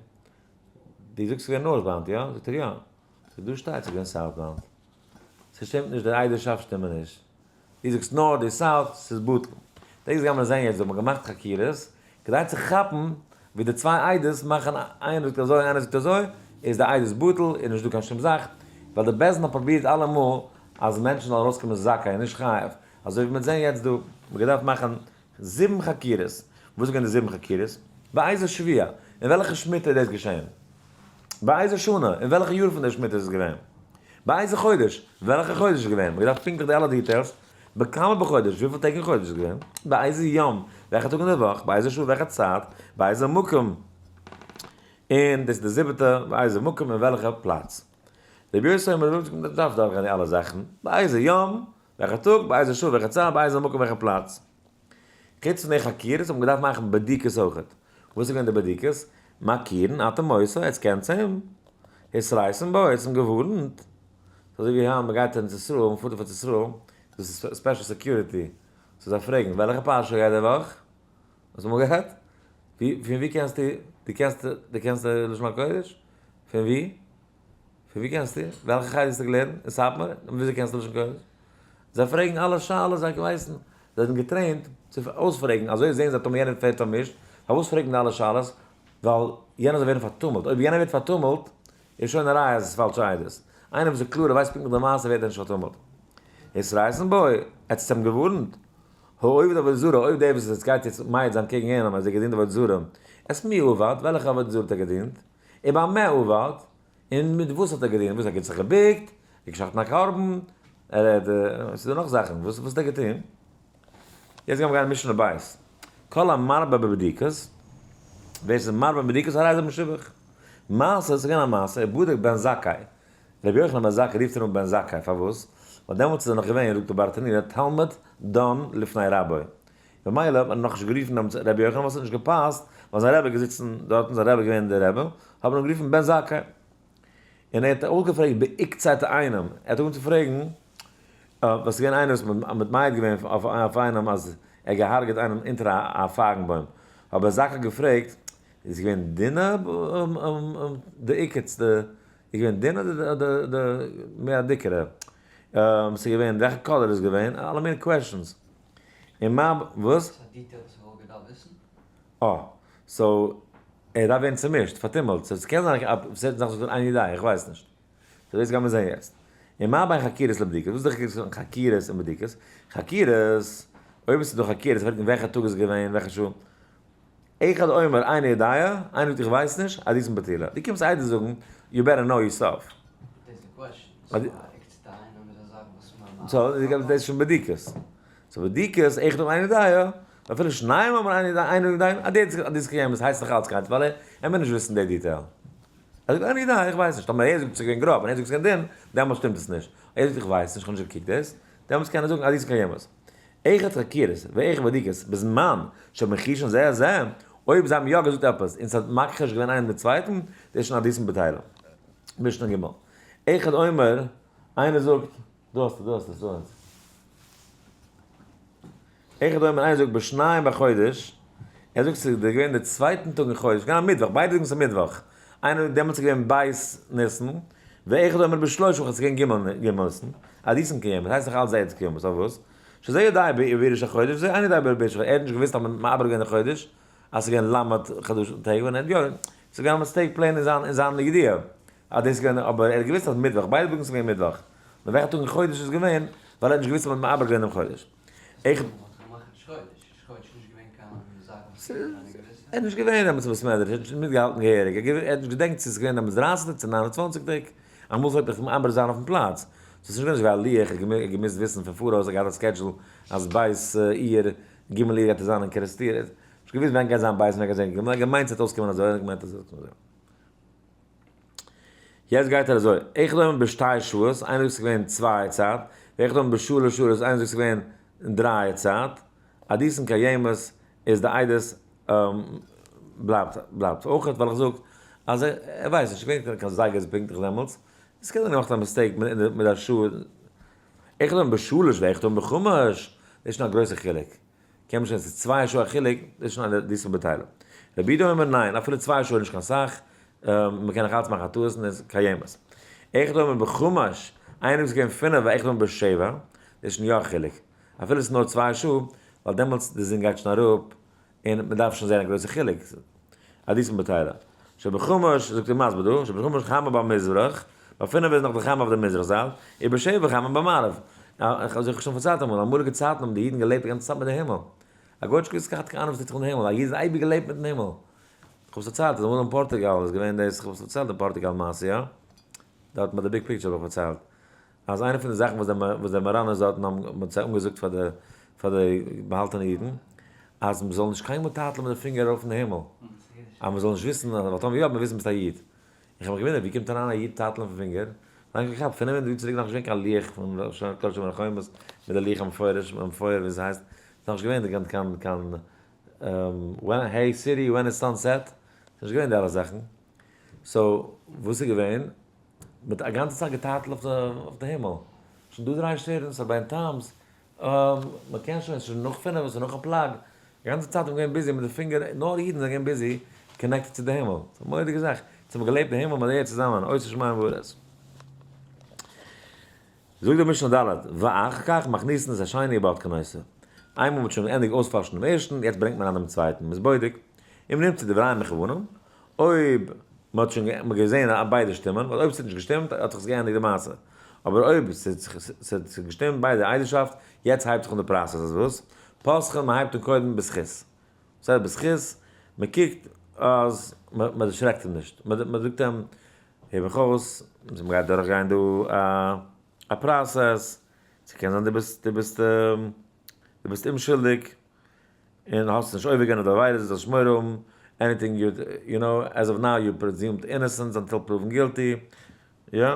דו זאגסט ס'איז געווען northbound, יא? זאגט ער יא. זאגט דא שטייט ס'איז געווען southbound. ס'שטימט נישט, די עדות'שאפט שטימען נישט. דו זאגסט north, דו south, ס'איז בטל. דאס גיימיר זען יעצט, דא האט מען געמאכט חקירות, כדי צו כאפן ווי די צוויי עדות מאכן איינער זאגט אזוי איינער זאגט אזוי, איז די עדות בטל, איז נישטא קיין שום זאך, ווייל די בית דין האט פרובירט אלעמאל אז מענטשן זאלן ארויסקומען זכאי און נישט חייב, אזוי ווי מיר זעען יעצט דא, מ'האט געדארפט מאכן זיבן חקירות, וואס איז געווען די זיבן חקירות? באיזה שבוע? אין וועלכע שמיטה איז דאס געשען? באיזה שנה? אין וועלכע יאר פון די שמיטה איז עס געווען? באיזה חודש, וועלכע חודש איז געווען, מ'האט געדארפט פונקטליך די אלע details, בכמה בחודש, וויפיל טעג אין חודש איז געווען, באיזה יום, וועלכע טאג אין די וואך, באיזה שעה, וועלכע צייט, באיזה מקום, און דאס איז די זיבעטע, באיזה מקום אין וועלכע פלאץ. רבי יוסי אומר, מען דארף דורכגיין די אלע זאכן, באיזה יום, וועלכע טאג, באיזה שעה, וועלכע צייט, באיזה מקום, וועלכע פלאץ. חוץ פון די חקירות האט מען געדארפט מאכן בדיקות אויכעט. וואס איז געווען די בדיקות? מכירין אתם אותו, עטס קענטס אים? התריתים בו, עטס אים געווארנט? ס'איז אזוי ווי היינט מ'גייט ארץ ישראל, מ'פארט אויף ארץ ישראל, דאס איז special security, so זיי פרעגן, וועלכע פרשה גייט די וואך? האסט אמאל געהערט? ווי, פון ווי קענסטו, דו קענסט, דו קענסט לשון הקודש? פון ווי? פון ווי קענסטו? וועלכע חדר האסטו געלערנט? אין סאטמאר? און וויאזוי קענסטו לשון קודש? זיי פרעגן אלע שאלות, זיי ווייסן, זיי זענען גע trained צו אויספרעגן, אזוי זעהן זיי טאמער יענער ווערט פארמישט, פארוואס פרעגט מען די אלע שאלות? ווייל יענער זאל ווערן פארטומלט, אויב יענער ווערט פארטומלט, איז שוין א ראיה אז עס איז פאלשע עדות. איינער וואס איז קלאר ער ווייסט פונקטליך די מעשה ווערט ער נישט פארטומלט. התריתים בו, עטס האט אים געווארנט? העובד עבודה זרה, אויב דער וואס עס גייט יעצט מעיד זיין קעגן יענעם אז ער האט געדינט עבודה זרה, את מי עבד, וועלכע עבודה זרה האט ער געדינט? ובמה עבד, און מיט וואס האט ער געדינט? וואס ער האט זיך געבוקט, ער האט געשחט'ן א קרבן, ער האט, ס'איז דא נאך זאכן, וואס וואס האט ער געטון? יעצט גיימיר גיין משנה בית, כל המרבה בבדיקות, ווער ס'איז מרבה בבדיקות הרי זה משובח. מעשה, ס'איז געווען א מעשה, ובדק בן זכאי, רבי יוחנן בן זכאי רופט ער אן בן זכאי, פארוואס? ווייל דעמאלטס איז ער נאך געווען, זאגט דער ברטנורא, תלמיד דן לפני רבו. במילא האט מען נאכנישט גערופן דעם רבי יוחנן ווייל ס'האט נישט געפאסט, ווייל זיין רבי איז געזיצן דארטן, זיין רבי איז געווען דער רבי, האט מען אים גערופן בן זכאי. און ער האט אויך געפרעגט בעקצי תאנים, ער האט אנגעהויבן צו פרעגן, וואס איז געווען איינער וואס מ'האט מעיד געווען אויף איינעם אז ער האט געהארגעט איינעם אונטער א פייגן בוים, האט בן זכאי געפרעגט, איז געווען דינע די עוקץ, די איז געווען דין אדער די מער א דיקערע? ס'איז געווען וועלכע color איז געווען? אלע מיני questions. און מה וואס? ס'איז א detail וואס מ'וואלט געדארפט וויסן. אה. so ער דארף ווערן צומישט, פארטומלט. so ס'קען זיין אז ס'הערט זיך אויס איין אידעע, איך ווייס נישט. so דאס גיימיר זעהן יעצט. און מה בין חקירות לבדיקות? וואס איז די חילוק צווישן חקירות און בדיקות? חקירות, אויב עס איז דא חקירות, פרעגט מען וועלכע טאג איז געווען, וועלכע שעה. אחד אומר איני יודע, איינער זאגט איך ווייס נישט, עדותן בטלה. דו קומסט עדות זאגן, you better know yourself. so, דאס איז שוין בדיקות. so בדיקות, אחד אומר איני יודע, ואפילו שניים אומרים איני יודע, אינו יודע, עדות קיימת הייסט נאך אלץ קיין עדות, ווייל ער מוז נישט וויסן די detail. ער זאגט איני יודע, איך ווייס נישט, טאמער ער זאגט ס'איז געווען גראב און ער זאגט ס'איז געווען דין, דעמאלטס שטימט עס נישט. ער זאגט איך ווייס נישט, איך האב נישט געקוקט דאס, דעמאלטס קען ער זאגן עדותן קיימת. אחד חקירות ואחד בדיקות בזמן שמכחישין זה את זה, אויב זיי האבן יא געזאגט עפעס און ס'האט מכחיש געווען איינער דעם צווייטן, דאס איז שוין עדותן בטלה. משנה ג'. אחד אומר, איינער זאגט, דא האסטו, דא האסטו, דא האסטו. אחד אומר, איינער זאגט בשניים בחודש, ער זאגט ס'איז געווען די צווייטן טאג אין חודש, געווען א מיטוואך, ביידע זאגן ס'איז מיטוואך, איינער זאגט דעמאלטס איז געווען ב' ניסן, ואחד אומר בשלושה בחודש ס'איז געווען ג' ניסן, עדותן קיימת, הייסט נאך אלץ זייער קיימת, פארוואס? שזה יודע בעיבור החודש וזה אינו יודע בעיבור החודש, ער האט נישט געוואוסט אז מ'האט מעבר געווען די חודש, אז ס'איז געווען ל' חדשים טעג, ווען ער האט יא, ס'איז געווען א mistake plain אין זיין אין זיין ידיעה, אז דאס איז געווען, אבער ער האט געוואוסט אז מיטוואך, ביידע זאגן ס'איז געווען מיטוואך, נאר וועלכע טאג אין חודש איז געווען, ווייל ער האט נישט געוואוסט אז מ'האט מעבר געווען דעם חודש. איך. ער איז נישט געווען דעמאלטס אין בית מדרש, ער האט נישט מיטגעהאלטן געהעריג, ער האט נישט געדענקט צו עס איז געווען דעמאלטס 30 צו 29 טעג, אמאל פלעגט איך מעבר זיין אויפן פלאץ, ס'איז נישט געווען אזויווי א לוח, ער האט געמוזט וויסן פון פאראויס, ער האט געהאט א schedule אז ב' אייר, ג' אייר גייט ער זיין אין קערעסטיר, ער האט נישט געוואוסט ווען גייט זיין ב' און ווען גייט זיין ג', ער האט געמיינט ס'וועט אויסקומען אזוי, ער האט געמיינט אז ס'וועט אויסקומען אזוי. יעצט גייט ער אזוי, אחד אומר בשתי שעות, איינער זאגט ס'איז געווען צוויי צייט, ואחד אומר בשלש שעות, איינער זאגט ס'איז געווען אין דריי צייט, עדותן קיימת איז די עדות בלייבט בלייבט אויך ווייל איך זאג אז ער ווייסט נישט געווען קיין זייגערס פונקטליך דעמאלטס, עס קען זיין געמאכט א mistake מיט א שעה, אחד אומר בשלש ואחד אומר בחמש, דאס איז שוין א גרויסע חילוק. קען מען שוין ס'איז צוויי שעה א חילוק, דאס איז שוין א עדותן בטלה. רבי יהודה אומר ניין, אפילו צוויי שעה איז נישט קיין סאך, מ'קען נאך אלץ מאכן א טעות און עס קיימת. אחד אומר בחמש, איינער וואס איז געווען פינף ואחד אומר בשבע, דאס איז שוין יא א חילוק. אפילו עס איז נאר צוויי שעה, ווייל דעמאלטס די זון גייט שוין אראפ, און מ'דארף שוין זען א גרויסע חילוק. עדותן בטלה. שבחמש, זאגט ער מסביר דא, שבחמש חמה במזרח, ביי פינף איז נאך די חמה אויף די מזרח זייט, ובשבע חמה במערב. איך האב זיך שוין פארציילט אמאל, אמאליגע צייטן האבן די אידן געלעבט די גאנצע צייט מיט די הימל. א גוי האט נישט געוואוסט געהאט קיין אהנונג וואס טוט זיך אין די הימל, א איד האט אייביג געלעבט מיטן הימל. איך האב עס פארציילט אז אמאל אין פארטוגאל איז געווען דאס, איך האב עס פארציילט די פארטוגאל מעשה, יא? דארט ביי די big picture האב איך פארציילט. אז איינע פון די זאכן וואס די מאראנערס דארטן האבן מ'האט זיי אנגעזאגט פאר די באהאלטענע אידן, אז מ'זאל נישט קיינמאל טייטלען מיט די פינגער ארויף אין די הימל, אז מ'זאל נישט וויסן, ווייל טאמער יא וועט מען וויסן ביסט א איד. איך האב מיך געוואונדערט ווי קומט אריין א איד טייטלען פון פינגער, דאן האב איך געכאפט, 500 יאר צוריק נאכנישט געווען קיין לוח פון כל שומר החומות מיט די לוח המפורש, המפואר ווי עס הייסט, ס'איז נאכנישט געווען די קיין קיין hey Siri when is sunset, ס'איז נישט געווען די אלע זאכן, so וואס איז געווען? מ'האט א גאנצע צייט געטייטלט אויף די הימל, שוין דא דריי שטערנס, אבער אין טיימס, מ'קען שוין, ס'איז שוין נאך פינף, ס'איז נאך א פלאג, די גאנצע צייט איז מען געווען busy מיט די פינגער, נאר אידן זענען געווען busy connected צו די הימל, ס'איז א מורא'דיגע זאך, אונז האבן געלעבט די הימל מיט די ערד צוזאמען, עושה שמים וארץ. זאגט די משנה ד', ואחר כך מכניסין את השני ובודקין אותו. איינמאל מ'האט שוין געענדיגט אויספארשן דעם ערשטן, יעצט ברענגט מען אריין דעם צווייטן, מ'איז בודק, אם נמצאו דבריהם מכוונים, אויב מ'האט שוין געזען אז ביידע שטימען, ווייל אויב ס'האט נישט געשטימט האט זיך עס געענדיגט די מעשה, אבער אויב ס'האט געשטימט ביידע עדות'שאפט, יעצט הייבט זיך אן די process, אז וואס? פותחין, מ'הייבט אן קודם בזכות. וואס הייסט בזכות? מ'קוקט אז מ'דערשרעקט אים נישט, מ'זאגט אים, הער מיך אויס, מ'גייט דורכגיין דא א process, ס'קען זיין דו ביסט דו ביסט דו ביסט אומשולדיג, און האסט נישט עובר געווען אויף די עבירות, זאלסט נישט מורא האבן, anything you you know, as of now you presumed innocent until proven guilty, יא.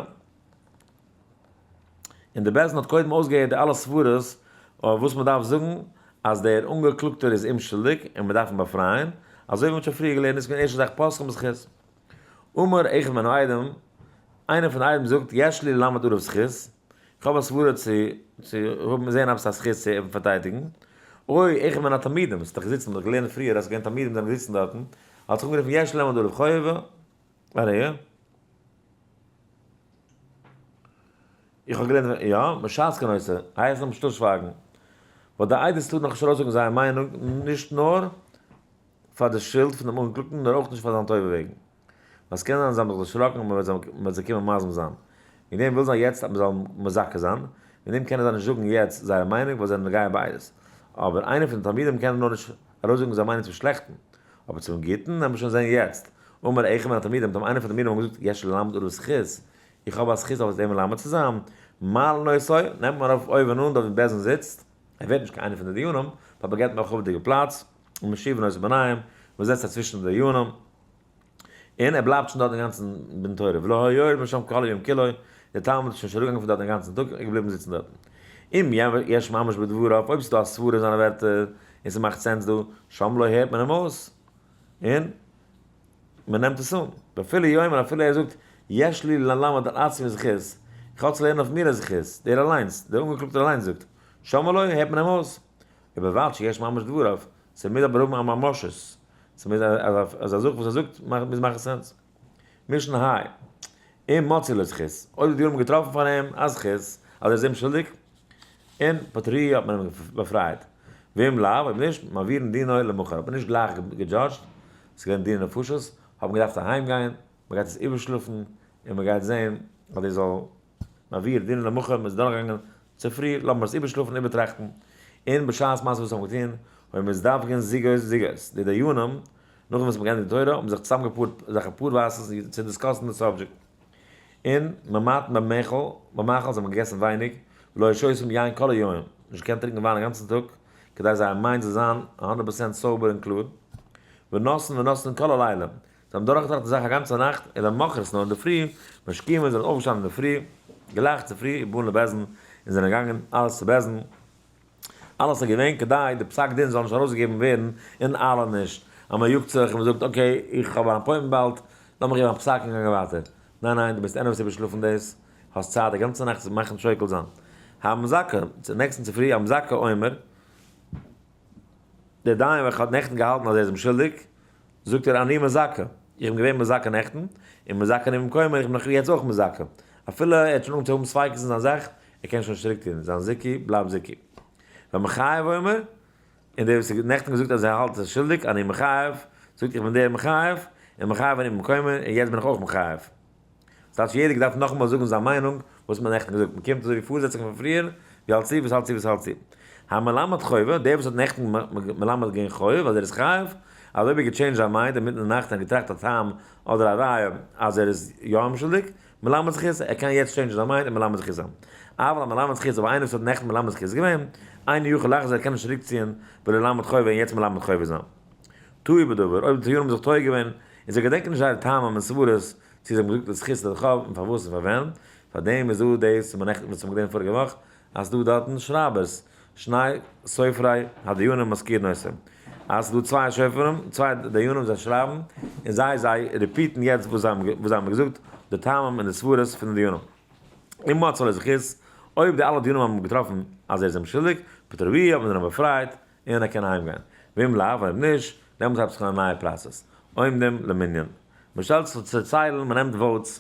און די בית דין האט קודם אויסגעהערט די אלע סברות אויף וואס מען דארף זאגן אז דער אנגעקלאגטער איז אומשולדיג און מען דארף אים באפרייען, אזוי ווי מען האט שוין פריער געלערנט איז געווען ערשטע זאך פותחין בזכות. אמר אחד מן העדים, איינער פון די עדים זאגט יש לי ללמד עליו זכות, איך האב א סברה צו האבן זען עפעס א זכות צו אים פארטיידיגן, או אחד מן התלמידים, עס האט דאך געזיצן, מען האט געלערנט פריער אז עס איז געווען תלמידים זענען געזיצן דארטן, האט זיך אנגערופן יש לי ללמד עליו חובה, א ראיה. איך האב געלערנט יא, משעת כנוסע, הייסט אים שטיל שווייגן. ווייל די עדות טאר נאכנישט ארויסזאגן זייער מיינונג, נישט נאר פאר די שולד פון דעם אנגעקלאגטן, נאר אויך נישט פאר זיין טובה וועגן. ווייל ס'קען זיין זיי האבן זיך דערשראקן אז מ'וועט זיי קומען מזים זיין. וועגן דעם ווילן זיי יעצט אז מ'זאל מזכה זיין. וועגן דעם קענען זיי נישט זאגן יעצט זייער מיינונג ווייל זיי זענען נוגע בעדות. אבער איינער פון די תלמידים קען נאר נישט ארויסזאגן זיין מיינונג צום שלעכטן. אבער צום גוטן וועט מען שוין זען יעצט. אמר אחד מן התלמידים, האט איינער פון די תלמידים געזאגט, יש ללמד עליו זכות, איך האב א זכות אויף דעם מלמד צו זיין, מעלין אותו, נעמט מען ארויף אויבן אן דארט ווי בית דין זיצט, ער ווערט נישט קיין איינער פון די דיונים, ווייל מען געבט אים א מכובד'יגע פלאץ, ומושיבין אותו ביניהם, מען זעצט זיי צווישן די דיונים, און ער בלייבט שוין דארט אינגאנצן דין תורה, ולא היה יורד משם כל היום כולו, דער תלמיד איז שוין נישט אראפגעגאנגען פון דארט אינגאנצן טאג, ער איז געבליבן זיצן דארטן. אם יש ממש בדבריו, אויב ס'איז דא א סברה אין זיינע ווערטער, און ס'מאכט sense דא, שם לא הערט מען אים אויס, און מען נעמט עס אן. ואפילו יאמר, אפילו ער זאגט, יש לי ללמד על עצמי זכות, איך האב צו לערנען אויף מיר א זכות, דער אליינס, דער אנגעקלאגטער אליינס זאגט, שם לא הערט מען אים אויס. ובלבד שיש ממש בדבריו, ס'מוז אבער האבן א ממשות, ס'מוז אז א זאך וואס ער זאגט מוז מאכן sense. משנה ה', אם מצאו לו זכות, אויב די דיונים האבן געטראפן פאר אים א זכות אז ער איז אומשולדיג, און פטרוהו האט מען אים באפרייט, ואם לאו, אויב נישט, מעבירין דינו למחר, האט מען נישט גלייך געדזשאדזשט, ס'איז געווען דיני נפשות, האט מען געדארפט אהיים גיין, מען גייט עס איבערשלאפן, און מען גייט זען אז דאס זאל מעביר דינו למחר, מען איז דורכגעגאנגען צופרי, לאמיר עס איבערשלאפן און איבערטראכטן, און בשעת מעשה וואס האבן געטון, היו מזדווגין זוגות זוגות, די דיינים, נאכדעם וואס מען האט געענדיגט די תורה, האבן זיך צוזאמגעפארט אזעלכע פאר ווייסעס צו discuss ן די subject, און ממעטין במאכל, במאכל זיי האבן געגעסן ווייניג, ולא שותים יין כל היום, נישט געקענט טרינקען וויין א גאנצן טאג, כדי זייער mind זאל זיין 100% sober און קלאר, ונסין ונסין כל הלילה, זיי האבן דורכגעטראכט די זאך א גאנצע נאכט, ולמחרת נאר אינדערפרי, משכימין זענען אויפגעשטאנען אינדערפרי, גלייך צופרי, ובאין לבית דין, און זענען געגאנגען אלעס צו בית דין, אלעס איז געווען כדי די פסק דין זאל נישט ארויסגעגעבן ווערן אין אלע נישט, אז מען יאגט זיך און מען זאגט okay איך האב אן appointment באלד, לאמיך געבן א פסק און גאנגען ווייטער. ניין ניין דו ביסט איינער וואס איבערשלאפן דאס, האסט צייט די גאנצע נאכט צו מאכן שוקל זיין. המזכה, נעקסטן צופרי המזכה אומר, דער דיין וועלכע האט נעכטן געהאלטן אז ער איז אומשולדיג, זאגט ער אני מזכה, איך בין געווען מזכה נעכטן, און מזכה אני במקומו, און איך בין נאך יעצט אויך מזכה. אפילו ער האט שוין אנגעהויבן צו האבן ספיקות אין זיין זאך, ער קען שוין נישט צוריק טון, זיין זיכוי בלייבט זיכוי. והמחייב אומר, און דער וואס האט נעכטן געזאגט אז ער האלט עס שולדיג, אני מחייב, זאגט איך בין דער מחייב, און מחייב אני במקומו, און יעצט בין איך אויך מחייב. ס'טייטש יעדער געדארפט נאכאמאל זאגן זיין מיינונג וואס מ'האט נעכטן געזאגט, מ'קומט אזוי ווי פארזעצונג פון פריער, ווי האלט צו, וואס האלט צו, וואס האלט צו. המלמד חובה, דער וואס האט נעכטן מלמד געווען חוב אז ער איז חייב, אז אויב ער גע change ט זיין mind אינמיטן די נאכט און געטראכט א טעם אדער א ראיה אז ער איז יא אומשולדיג, מלמד זכות, ער קען יעצט change ן זיין mind און מלמד זכות זיין. אבל המלמד זכות, אבער איינער וואס האט נעכטן מלמד זכות געווען, אינו יכול לחזור, ער קען נישט צוריקציען וללמד חובה און יעצט מלמד חובה זיין. טעו בדבר, אויב די דיינים האבן זיך טועה געווען און זיי געדענקען נישט זייערע טעמים און סברות צו זיי האבן געזאגט לזכות אדער חוב און פארוואס און פארווען, פארדעם איז דא דאס וואס מ'האט געלערנט פאריגע וואך אז ס'דא דארטן שרייבערס, שני סופרי הדיונים מזכירין אותם, אז ס'דא צוויי שופרים, צוויי דיינים זיי שרייבן און זיי repeat ן יעצט וואס זיי האבן געזאגט, די טעמים און די סברות פון די דיונים. אם מצאו לו זכות, אויב די אלע דיונים האבן געטראפן אז ער איז אומשולדיג, פטרוהו האט מען אים באפרייט און ער קען אהיימגיין. ואם לאו, אויב נישט, דעמאלטס הייבט זיך אן א נייע process. עומדים למנין. מ'שטעלט זיך צו ציילן, מ'נעמט votes,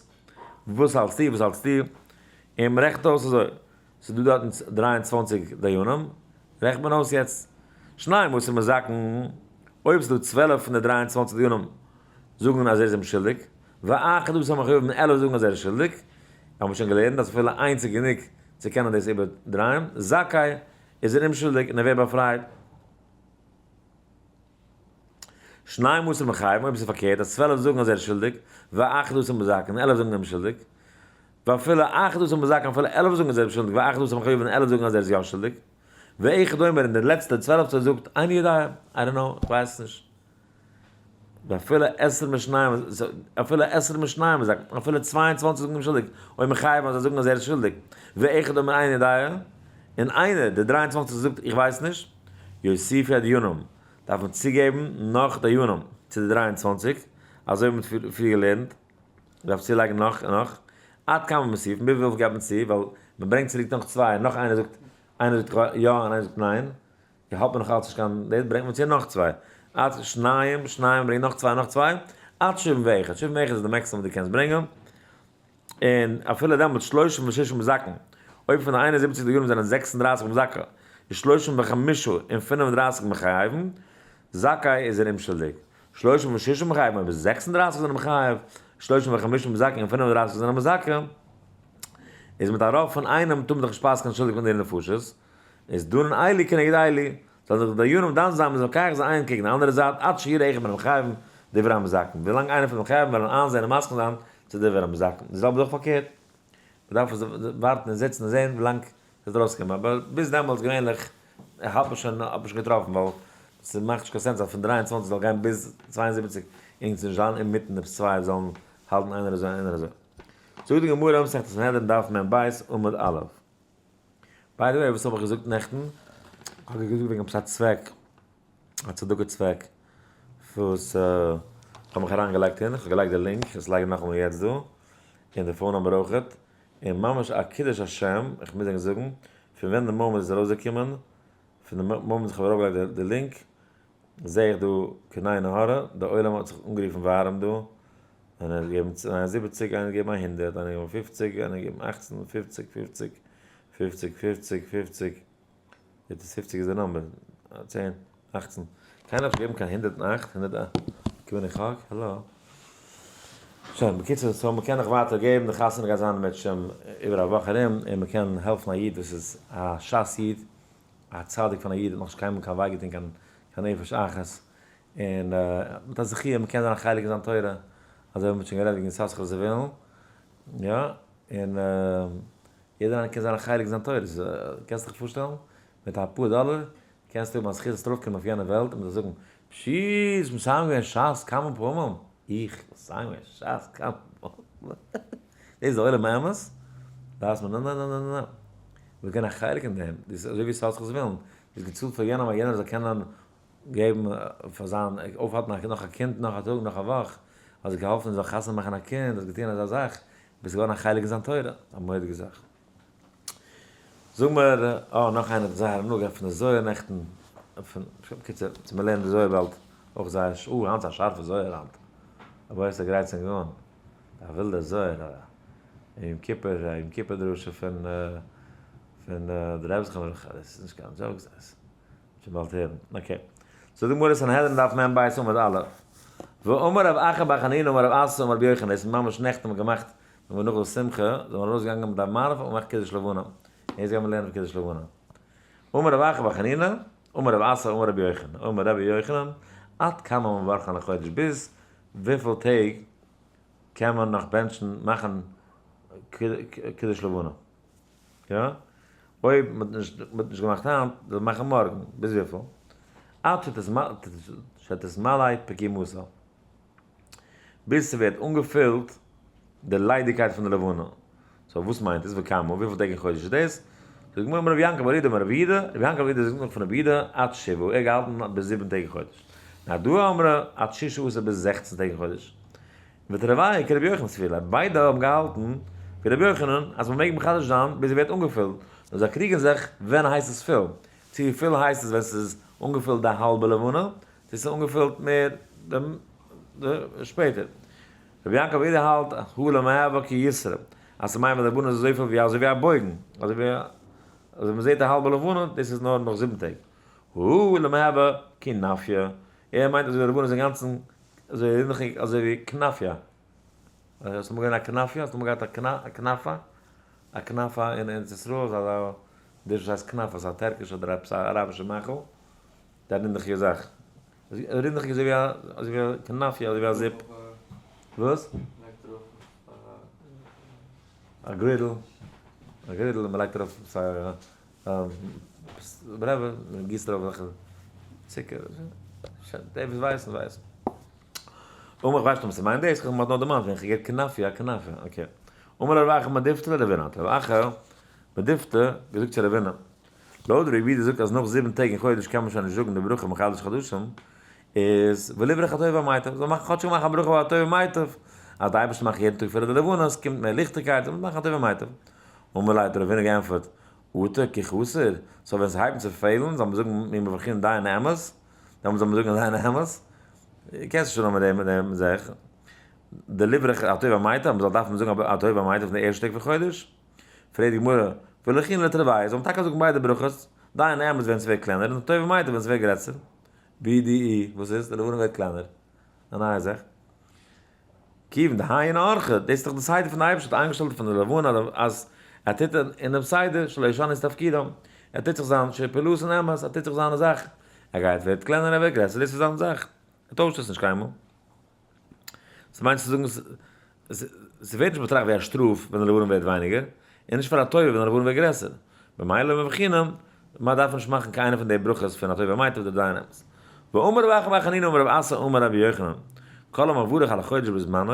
וואס האלטסטו, וואס האלטסטו, און מ'רעכנט אויס אזוי, ס'איז דא דארטן 23 דיינים, רעכנט מען אויס יעצט, שניים עשר מזכין, אויב ס'איז דא 12 פון די 23 דיינים זאגן אז ער איז אומשולדיג, ואחד עשר מחויבין 11 זאגן אז ער איז שולדיג, האבן מיר שוין געלערנט אז אפילו איינס איז גענוג צו קענען דאס איבערדרייען, זכאי איז ער אומשולדיג און ער ווערט באפרייט. שניים עשר מחייבין, אויב עס איז פארקערט אז 12 זאגן אז ער איז שולדיג, ואחד עשר מזכין, 11 זאגן אומשולדיג, ואפילו אחד עשר מזכין, אפילו 11 זאגן אז ער איז שולדיג, ואחד עשר מחייבין, 11 זאגן אז ער איז יא שולדיג, ואחד אומר, און דער לעצטער צוועלפטער זאגט, איני יודע, I don't know, איך ווייס נישט. ואפילו עשר משניים, אפילו עשר משניים מזכין, אפילו 22 זאגן אומשולדיג, אויב מחייב אז זיי זאגן אז ער איז שולדיג, ואחד אומר איני יודע, און איינער, דער 23 זאגט איך ווייס נישט, יוסיפו הדיונים, דארף מען צוגעבן נאך דיונים צו די 23, אזוי ווי מ'האט פריער געלערנט, מ'דארף צולייגן נאך און נאך, עד כמה מוסיפין, ביז וויפיל געבט מען צו, ווייל מ'ברענגט צוריק נאך צוויי, נאך איינער זאגט, איינער זאגט יא און איינער זאגט ניין, יא האט מען נאך אלץ נישט קיין, דאס ברענגט מען צו נאך צוויי, עד שניים, שניים ברענגט נאך צוויי, נאך צוויי, עד שבעים ואחד, שבעים ואחד איז די maximum וואס דו קענסט ברענגען, און אפילו דעמאלטס שלושים וששה מזכין, אויב פון די 71 דיונים זענען 36 מזכה, איז 35 און 35 מחייבין, זכאי איז ער אומשולדיג. 36 מחייבין, אויב איז 36 זענען מחייב, 35 מזכין און 35 זענען מזכה, איז מיט א רוב פון איינעם טאר מען דאך נישט פסק'ענען שולדיג פון די נפשות, איז דנין אלו כנגד אלו, זאלן זיך די דיינים דן זיין מ'זאל מקח זיין איינעם קעגן די אנדערע זייט עד שיראה אחד מן המחייבים דברי המזכין, ווילאנג איינער פון די מחייבים וועלן איינזען און מסכים זיין צו דברי המזכין. די זעלבע איז אויך פארקערט, מ'דארף עס ווארטן און זיצן און זען ווילאנג ס'וועט ארויסקומען, אבער ביז דעמאלטס געווענליך האט מען שוין האט מען שוין געטראפן, ווייל ס'מאכט נישט קיין sense אז פון 23 זאל גיין ביז 72 און ס'זאל נישט זיין אינמיטן עפעס צוויי זאלן האלטן איינער אזוי און איינער אזוי. זאגט די גמרא, מסכת סנהדרין דף מ"ב עמוד א'. by the way, וואס האב איך געזאגט נעכטן? האב איך געזאגט וועגן עפעס א צוועק, א צדקה צוועק, וואס איך האב מיך אריינגעלייגט אין, איך האב געלייגט די link, איך לייג נאכאמאל יעצט דא, און די phone number אויכעט, און ממש א קידוש השם, איך מוז ענק זאגן, פון ווען די מאמענט איז ארויסגעקומען, פון די מאמענט איך האב ארויפגעלייגט די link, זעה איך דא קיין עין הרע, די עולם האט זיך אנגערופן ווארעם דא, איינער האט געגעבן 72, איינער האט געגעבן 100, איינער האט געגעבן 50, איינער האט געגעבן 18, 50, 50, 50, 50, 50, יעצט איז 50 איז די number, 10, 18, קיינער האט נישט געגעבן קיין 108, 108, כבין איך האק, האלא. שוין, בקיצור, so מ'קען נאך ווייטער געבן, די חתונה גייט זיין מיט שם איבער א וואך ארום, און מ'קען העלפן א איד וואס איז א שס איד, א צדיק פון א איד, האט נאך נישט קיינמאל קיין וויי געטון קיין נפש אחת, און מיט א זכי' מ'קען זיין א חלק אין זיין תורה, אזוי ווי מ'האט שוין גערעדט וועגן יששכר זבולון, יא, און יעדער איינער קען זיין א חלק אין זיין תורה, קענסט דיך פארשטעלן? מיט א פאר דאלער קענסטו האבן א זכי' זאלסט ארויפקומען אויף יענע וועלט און מ'זאל זאגן, פשי, מסיים געווען שס כמה פעמים, איך מסיים געווען שס כמה פעמים, דאס איז די עולם האמת? דארפסט מיר, נא נא נא נא נא, מיר קענען א חלק אין דעם, דאס איז אזוי ווי יששכר זבולון, דו האסט געצאלט פאר יענעם אז יענער זאל קענען געבן פאר זיין אויפהאלטן נאך א קינד נאך א טאג נאך א וואך, האסט געהאלפן ער זאל חתונה מאכן א קינד, האסט געטון אזא זאך, ביסט געווארן א חלק אין זיין תורה, א מורא'דיגע זאך. זאג מיר, אה, נאך איינער האט זייער הנאה געהאט פון די זוהר נעכטן, פון, בקיצור, צו מיר לערנען די זוהר באלד, אויך זייער, אה, היינט איז א שארפע זוהר היינט, אבער עס איז גרייט צום גאון, א ווילדע זוהר, א יום כיפור, א יום כיפור דרשה פון, פון די רבי זכרונו לברכה, דאס איז נישט קיין jokes דאס. שוין באלד הערן. okay. זאגט די גמרא סנהדרין דף מ ב עמוד א'. ואמר רב אחא בר חנינא אמר רב אסי אמר רבי יוחנן, דאס איז ממש נעכטן האט מען געמאכט ווען מ'נאך די שמחה, זענען מיר ארויסגעגאנגען מיט א מעריב און געמאכט קידוש לבנה. און יעצט גייען מיר לערנען קידוש לבנה. אמר רב אחא בר חנינא, אמר רב אסי אמר רבי יוחנן, אמר רבי יוחנן, עד כמה מברכין על החודש, ביז וויפיל טעג קען מען נאך בענטשן מאכן קידוש לבנה? יא? אויב מען האט נישט מען האט נישט געמאכט היינט, זאל מען מאכן מארגן, ביז וויפיל? עד שתתמלא פגימתה, ביז ס'ווערט אנגעפילט די ליידיגקייט פון די לבנה. so וואס מיינט עס וכמה, וויפיל טעג אין חודש איז דאס? זאגט די גמרא אמר רבי יעקב בר אידי אמר רבי יהודה, רבי יעקב בר אידי זאגט נאך פון רבי יהודה עד שבעה, ער האט געהאלטן ביז 7 טעג אין חודש. נהרדעא אמרי עד ששה עשר ביז 16 טעג אין חודש. ותרוייהו כרבי יוחנן סבירא להו, ביידע האבן געהאלטן ווי רבי יוחנן אז מען מעג מחדש זיין ביז ער ווערט אנגעפילט, נאר זיי קריגן זיך ווען הייסט עס פול, צו פול הייסט עס ווען ס'איז אנגעפילט די האלבע לבנה, צו ס'איז אנגעפילט מער שפעטער. רבי יעקב אידי האלט הא למהוי כיתרא, אז ס'מיינט ווען די לבנה איז אזויפיל ווי אזוי ווי א בויגן, אזוי ווי אזוי מ'זעט א האלבע לבנה, דאס איז נאר נאך 7 טעג. הא למהוי כנפיא, ער מיינט אזוי ווי די לבנה איז אינגאנצן אזוי רינדעכיג אזוי ווי כנפיא. האסט אמאל געזען א כנפיא? האסט אמאל געהאט א כנפה? א כנפה אין ארץ ישראל איז אזא dish וואס הייסט כנפה, ס'איז א טערקיש אדער עפעס א אראבישע מאכל, די רינדעכיגע זאך. רינדעכיג איז אזוי ווי א, אזוי ווי א כנפיא, אזוי ווי א zip. וואס? א griddle. א griddle און מ'לייגט ארויף עפעס א whatever, מ'גיסט ארויף אזעלכע צוקער. די וואס ווייסן ווייסן. אמר איך ווייס נישט אויב ס'מיינט דאס, איך האב נאר דערמאנט ווען איך האב געהערט כנפיא, א כנפה, okay. אמר רב אחא מדיפתא לרב הונא, האט רב אחא מדיפתא געזאגט צו רב הונא, לויט רבי יהודה זאגט אז נאך 7 טעג אין חודש קען מען שוין נישט זאגן די ברכה מחדש חדשים, איז וליברך הטוב והמיטב, זאל מאכן כאטשיג מאכן א ברכה הטוב והמיטב, אז די אייבערשטער מאכט יעדן טאג פילע די לבנה, עס קומט מער ליכטיגקייט, זאל מען מאכן הטוב והמיטב. אמר ליה האט רב הונא געענטפערט, אטו כי חסר, so ווען ס'הייבט אן צו פעלן, זאל מען זאגן מי מברכין דיין אמת, דעמאלטס זאל מען זאגן דיין אמת, קענסט נישט אננעמען דעם דעם זאך, דליברך הטוב והמיטב, מען זאל דארפן זאגן הטוב והמיטב פון די ערשטע טעג פון חודש. פרעגט די גמרא, וליכינן לתרוייהו, זאל מען טאקע זאגן ביידע ברכות, דיין אמת ווען ס'ווערט קלענער און הטוב והמיטב ווען ס'ווערט גרעסער. BDE, וואס איז? די לבנה ווערט קלענער. א נייע זאך. כיוון דהאי אורחא, דאס איז דאך די סדר פון די אייבערשטער האט איינגעשטעלט פון די לבנה אז ער טוט אין דעם סדר שלא ישנו את תפקידם, ער טוט זיך זיין שפעולתן אמת, ער טוט זיך זיינע זאך, ער גייט ווערט קלענער ער ווערט גרעסער, דאס איז זיין זאך, ער טוישט עס נישט קיינמאל. ס'מיינט צו זאגן ס'ווערט נישט באטראכט ווי א שטראף ווען די לבנה ווערט ווייניגער, און נישט פאר א טובה ווען די לבנה ווערט גרעסער. במילא מבחינם, מען דארף נישט מאכן קיינע פון די ברכות פון הטוב והמיטב אדער דיין אמת. ואמר רב אחא בר חנינא אמר רב אסי אמר רבי יוחנן, כל המברך על החודש בזמנו,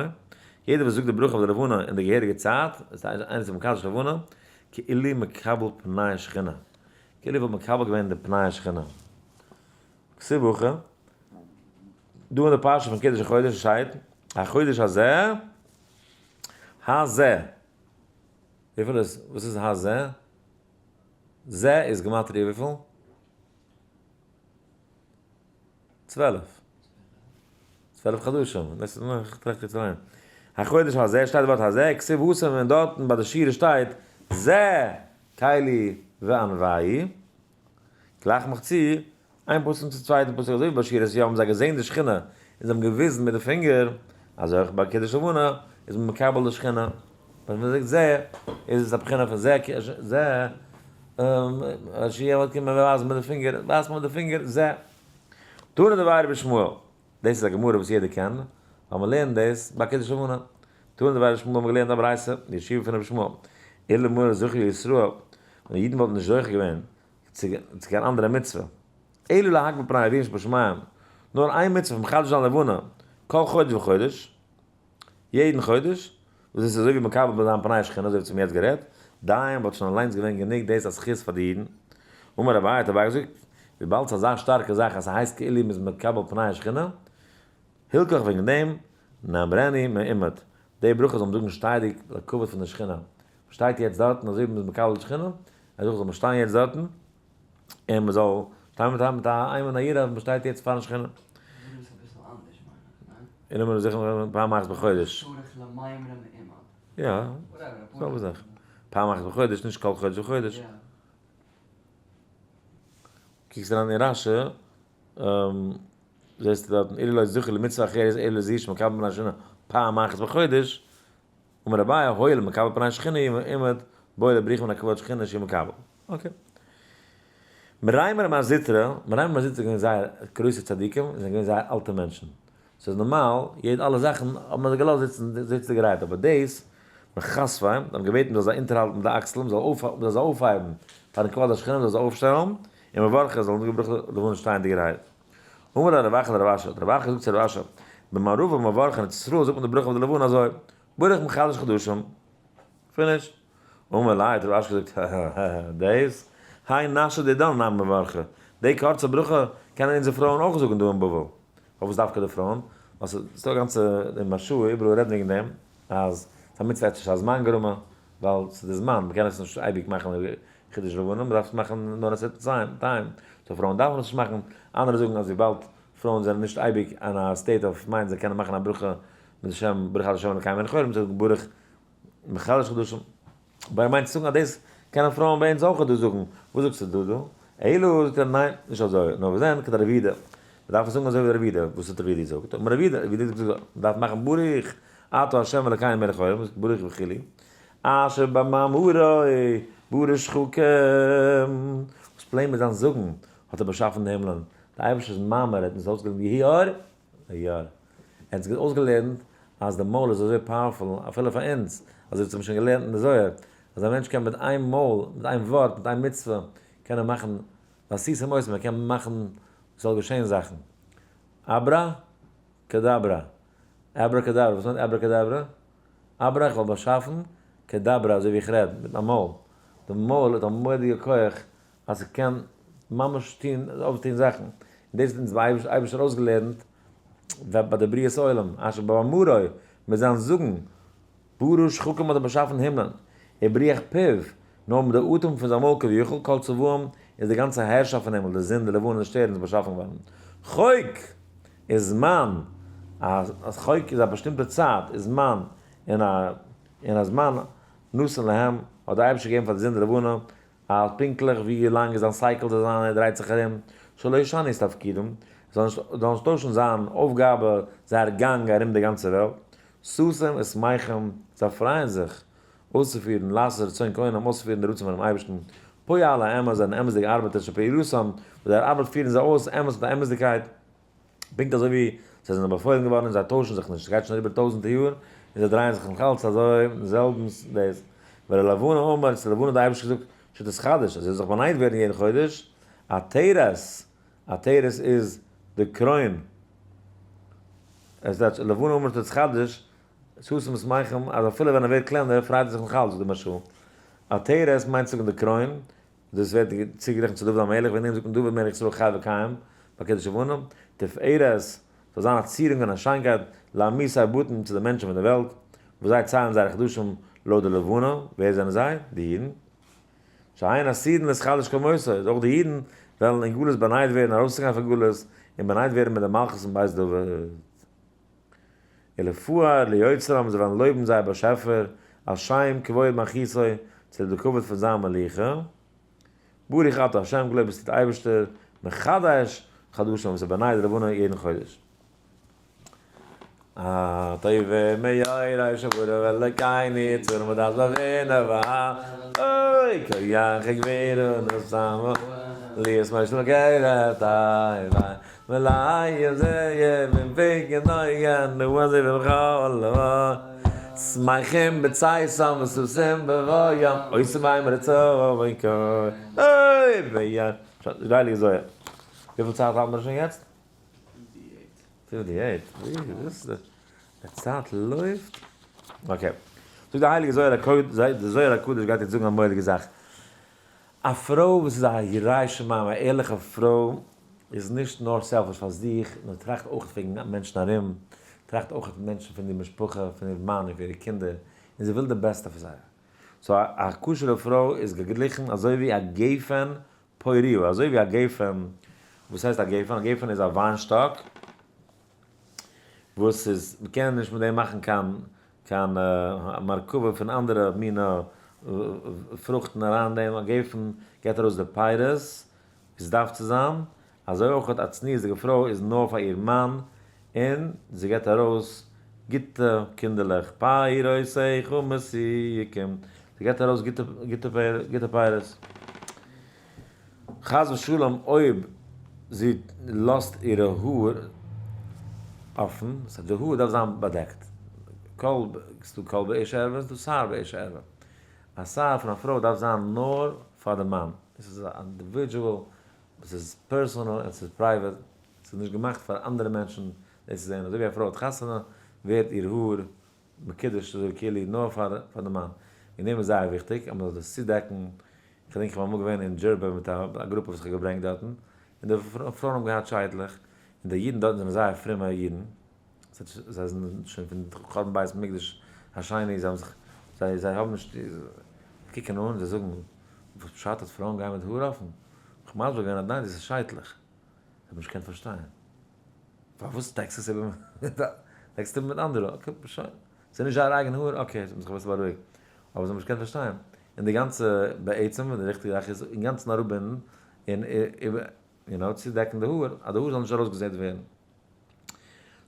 יעדער וואס זאגט די ברכה אויף די לבנה אין די געהעריגע צייט, דאס הייסט איינער איז מקדש לבנה, כאילו מקבל פני שכינה, כאילו וואלט מקבל געווען די פני השכינה. כתיב הכא, דא אין די פרשה פון קידוש החודש שטייט, החודש הזה, הזה. וויפיל איז, וואס איז הזה? זה איז גמטריא וויפיל? 12. 12 חדשים. דאס איז נאך, איך טראכט יעצט אריין. החודש הזה שטייט די ווארט הזה, כתיב התם און דארטן ביי די שירה שטייט זה קלי ואנוהו. גלייך מיך צו, איין פסוק צום צווייטן פסוק, אזוי ווי ביי שירת ים האבן זיי געזען די שכינה און זיי האבן געוויזן מיט די פינגער, אזוי אויך ביי קידוש לבנה איז מען מקבל די שכינה. ווען מען זאגט זה, איז עס א בחינה פון זה, זה, שיהיה וואלט קומען ווייזן מיט די פינגער, ווייזט מען מיט די פינגער, זה. תנא דבי רבי ישמעאל, דאס איז א גמרא וואס יעדער קען, ווייל מען לערנט דאס ביי קידוש לבנה. תנא דבי רבי ישמעאל האבן געלערנט א ברייתא, די ישיבה פון רבי ישמעאל, אלמלא זכו ישראל, ווען די אידן וואלטן נישט זוכה געווען צו קיין אנדערע מצוה, אלא להקביל פני אביהם שבשמים, נאר איין מצוה פון מחדש זיין לבנה כל חודש וחודש, יעדן חודש, וואס דאס איז אזוי ווי מקבל ביי זיין פני שכינה, אזוי ווי צום יעצט גערעדט, דיין וואלט שוין אליינס געווען גענוג דאס א זכות פאר די אידן. אמר אביי, האט אביי געזאגט, וויבאלד ס'איז אזא שטארקע זאך אז ס'הייסט כאילו מ'איז מקבל פני השכינה, הילכך וועגן דעם, נאמרני מעומד, די ברכה זאל מען זאגן שטייעדיג לכבוד פון די שכינה, מ'שטייט יעצט דארטן אזוי ווי מ'איז מקבל די שכינה, אזוי זאל מען שטיין יעצט דארטן, און מ'זאל שטיין מיט א מיט א אימה און א יראה אז מ'שטייט יעצט פארן שכינה. און אמר זיך פעם אחת בחודש. יא, זעלבע זאך. פעם אחת בחודש, נישט כל חודש וחודש. קוקסט אריין אין רש"י, זעסטו דארטן, אילו לא זכו למצוה אחרת אלא זו שמקבל פני שכינה פעם אחת בחודש, אמר אביי, הואיל ומקבל פני שכינה הוא מעומד בו לבריך מן הכבוד שכינה שהוא מקבל. okay. מריימר מזיטרא, מריימר מזיטרא געווען זייער גרויסע צדיקים, זענען געווען זייער אלטע מענטשן. ס'איז נארמאל, יעדע אלע זאכן האט מען זיי געלאזט זיצן זיצעדיגערהייט, אבער דאס, מחשפי, זיי האבן געבעטן מ'זאל זיי אונטערהאלטן מיט די אקסלען, מ'זאל אויף מ'זאל זיי אויפהייבן פארן כבוד השכינה, מ'זאל זיי אויפשטעלן, און מברכו זאלן זאגן ברכת לבנה שטייענדיגערהייט. אמר ליה רב אחא לרב אשי, האט רב אחא געזאגט צו רב אשי, במערבא מברכין ארץ ישראל זאגט מען די ברכה אויף די לבנה אזוי, ברוך מחדש חדשים. finish. אמר ליה האט רב אשי געזאגט, העהעהע, דאס, האי נשא דידן נמי מברכי, די קורצע ברכה קענען אונזער פרויען אויך זאגן דא אין בבל. פארוואס דווקא די פרויען? ווייל ס'איז דא א גאנצע מהרש"א איבעראל רעדן וועגן דעם, אז ס'איז א מצוה עטליכע שעה זמן גרמא, ווייל ס'איז די זמן, מ'קען עס נישט אייביג מאכן חידוש לבנה, מ'דארף עס מאכן נאר א certain time, so פרויען דארפן עס נישט מאכן, אנדערע זאגן אז וויבאלד פרויען זענען נישט אייביג אין א state of mind זיי קענען מאכן א ברכה מיט די שם ברוך אתה ה' אלקינו מלך העולם, זאגט ברוך מחדש חדשים. אבער ער מיינט צו זאגן אז דאס קענען פרויען ביי אונז אויך דא זאגן, וואס זאגסטו דא דא? אלא זאגט ער ניין, נישט אזוי, נאר וואס דען, כדרב יהודה, מען דארף עס זאגן אזוי ווי רב יהודה, וואס האט רב יהודה געזאגט? אמר רב יהודה, רב יהודה האט געזאגט מען דארף מאכן ברוך אתה ה' אלקינו מלך העולם, ברוך וכו', אשר במאמרו ברא שחקים, וואס plain מיט זיין זאגן האט ער באשאפן די הימלען, די אייבערשטער'ס מאמר האט אונז אויסגעלערנט יהי אור, יהי אור. ער האט אונז אויסגעלערנט אז די מויל איז אזוי powerful אפילו פאר אונז, אזוי ווי אונז האבן שוין געלערנט אין די זוהר, אז א מענטש קען מיט איין מויל, מיט איין ווארט, מיט איין מצוה, קען ער מאכן ועשיתם אותם, ער קען מאכן ס'זאל געשען זאכן. אברא כדברא, אברא כדברא, וואס מיינט אברא כדברא? אברא איך וועל באשאפן, כדברא אזוי ווי איך רעד, מיט מיין מויל. די מויל האט א מורא'דיגע כח אז ס'קען ממש טון, אויפטון זאכן. און דאס האט אונז דער אייבערשטער אויסגעלערנט ביי די בריאת העולם, אשר במאמרו, מיט זיין זאגן, ברא שחקים האט ער באשאפן הימלען, וברוח פיו, נאר מיט די אטעם פון זיין מויל כביכול, כל צבאם, איז די גאנצע הערשאפט פון הימל, די זון, די לבנה, די שטערנס, באשאפן געווארן. חוק איז זמן, אז חוק איז א באשטימטע צייט, איז זמן, און א און א זמן נתן להם, האט דער אייבערשטער געגעבן פאר די זון די לבנה, אז פונקטליך ווי לאנג איז זיין cycle זאל זיין ער דרייט זיך ארום, שלא ישנו את תפקידם, זאל נישט זאל נישט טוישן זיין אויפגאבע, זייער גאנג ארום די גאנצע וועלט, ששים ושמחים, זיי פרייען זיך אויסצופירן לעשות רצון קונם, אויסצופירן די רצון פונעם אייבערשטן, פועלי אמת זענען אמת'דיגע ארבעטער שפעולתם, וואס זייער ארבעט פירן זיי אויס אמת מיט א אמת'דיגקייט. פונקט אזוי ווי זיי זענען באפוילן געווארן און זיי טוישן זיך נישט, ס'גייט שוין אריבער טויזנטער יאר און זיי דרייען זיך נאך אלץ אזוי מיטן זעלבן דאס. וללבנה אמר, צו לבנה האט דער אייבערשטער געזאגט, שתתחדש, אז זי זאל זיך באנייט ווערן יעדן חודש, עטרת, עטרת איז די קרוין, עס טייטש לבנה אמר שתתחדש, ששים ושמחים, אז אפילו ווען ער ווערט קלענער פרייט ער זיך נאך אלץ, זאגט דער מהרש"א. עטרת מיינט זאגן די קרוין, דאס ווערט צוגערעכנט צו דוד המלך, וועגן דעם זאגט מען דוד מלך ישראל חי וקיים ביי קידוש לבנה, תפארת, זאל זיין א צירונג און א שיינקייט, לעמיתי בתים צו די מענטשן פון דער וועלט, וואס זיי ציילן זייערע חדשים לויט די לבנה, ווער זענען זיי? די אידן. שהן עתידין להתחדש כמותו, אז אויך די אידן וועלן אין גלות באנייט ווערן ארויסצוגיין פון גלות און באנייט ווערן מיט די מלכות פון בית דוד. ולפאר ליוצרם, זיי וועלן לויבן זייער באשעפער, על שם כבוד מלכותו, צוליב די כבוד פון זיין מלוכה. ברוך אתה ה', געלויבט ביסטו דער אייבערשטער, מחדש חדשים, וואס ער באנייט די לבנה יעדן חודש. הטובים מאורי שברא אלוקינו יצרנו בדעת בבינה וה' אוי כח הגבירה נשמה להיות משה לגרת תיבה מלאי זה ימים וגנויגן נו אז איבער כל שמחים בצאתם וששים בבואם עושים בהם רצון אוי ויען שוין די הייליגע זוהר וויפיל צייט האלט מיר שוין יעצט? 58. 58, די צייט לויפט. okay. זאגט די הייליגע זוהר הקדוש, די זוהר הקדוש גייט יעצט זאגן א מורא'דיגע זאך. א פרוי וואס איז א ירא שמים, א ערליכע פרוי, איז נישט נאר selfish פאר זיך, נאר טראכט אויך וועגן מענטשן ארום, טראכט אויך פון מענטשן פון איר משפחה, פון איר מאן און פון אירע קינדער, און זי וויל די בעסטע פאר זיי. so א כשר'ע פרוי איז געגליכן אזוי ווי א גפן פוריה, אזוי ווי א גפן, וואס הייסט א גפן? א גפן איז א וויינשטאק וואס איז, מ'קען נישט מיט דעם מאכן קיין קיין מרכבה פון אנדערע מינע פרוכטן אריין אין דעם, א גפן געבט ארויס די פירות ווי ס'דארף צו זיין, אזוי אויך א צניעות'דיגע פרוי איז נאר פאר איר מאן און זי געבט ארויס גוטע קינדערלעך, פירותיך מתוקים, זי געבט ארויס גוטע פירות. חס ושלום אויב זי לאזט אירע האר אפן, דאס הייסט די האר דארף זיין באדעקט, כל, ס'דא כל באשה ערווה, ס'דא שער באשה ערווה, א שער פון א פרוי דארף זיין נאר פאר די מאן, דאס איז א individual וואס איז personal און ס'איז private, ס'איז נישט געמאכט פאר אנדערע מענטשן דאס צו זען, אזוי ווי א פרוי האט חתונה ווערט איר האר מקודש אזוי ווי כאילו נאר פאר פאר די מאן, און דעם איז זייער וויכטיג אז מ'זאל דאס צודעקן, איך געדענק איך בין אמאל געווען אין דזשערבא מיט א גרופע וואס איך האב געברענגט דארטן, און די פרויען האבן געהאט שייטלעך, און די אידן דארטן זענען זייער פרומע אידן, זיי זענען שוין פון חורבן בית מקדש השני, זיי האבן זיך, זיי זיי האבן נישט, קוקן אן, זיי זאגן, וואס פשט אז פרויען גייען מיט האר אפן? איך מסביר געווען אז ניין דאס איז שייטלעך, זיי האבן נישט געקענט פארשטיין. פארוואס דעקסט עס איבער מיט דעקסט איבער מיט אנדערע? okay שוין, ס'איז נישט זייער אייגענע האר, okay זיי האבן זיך אביסל בארואיגט, אבער זיי האבן נישט געקענט פארשטיין, און די גאנצע בעצם די ריכטיגע זאך איז אינגאנצן אראפבינדן און איבער יו נאו צודעקן די האר אז די האר זאל נישט ארויסגעזעהט ווערן.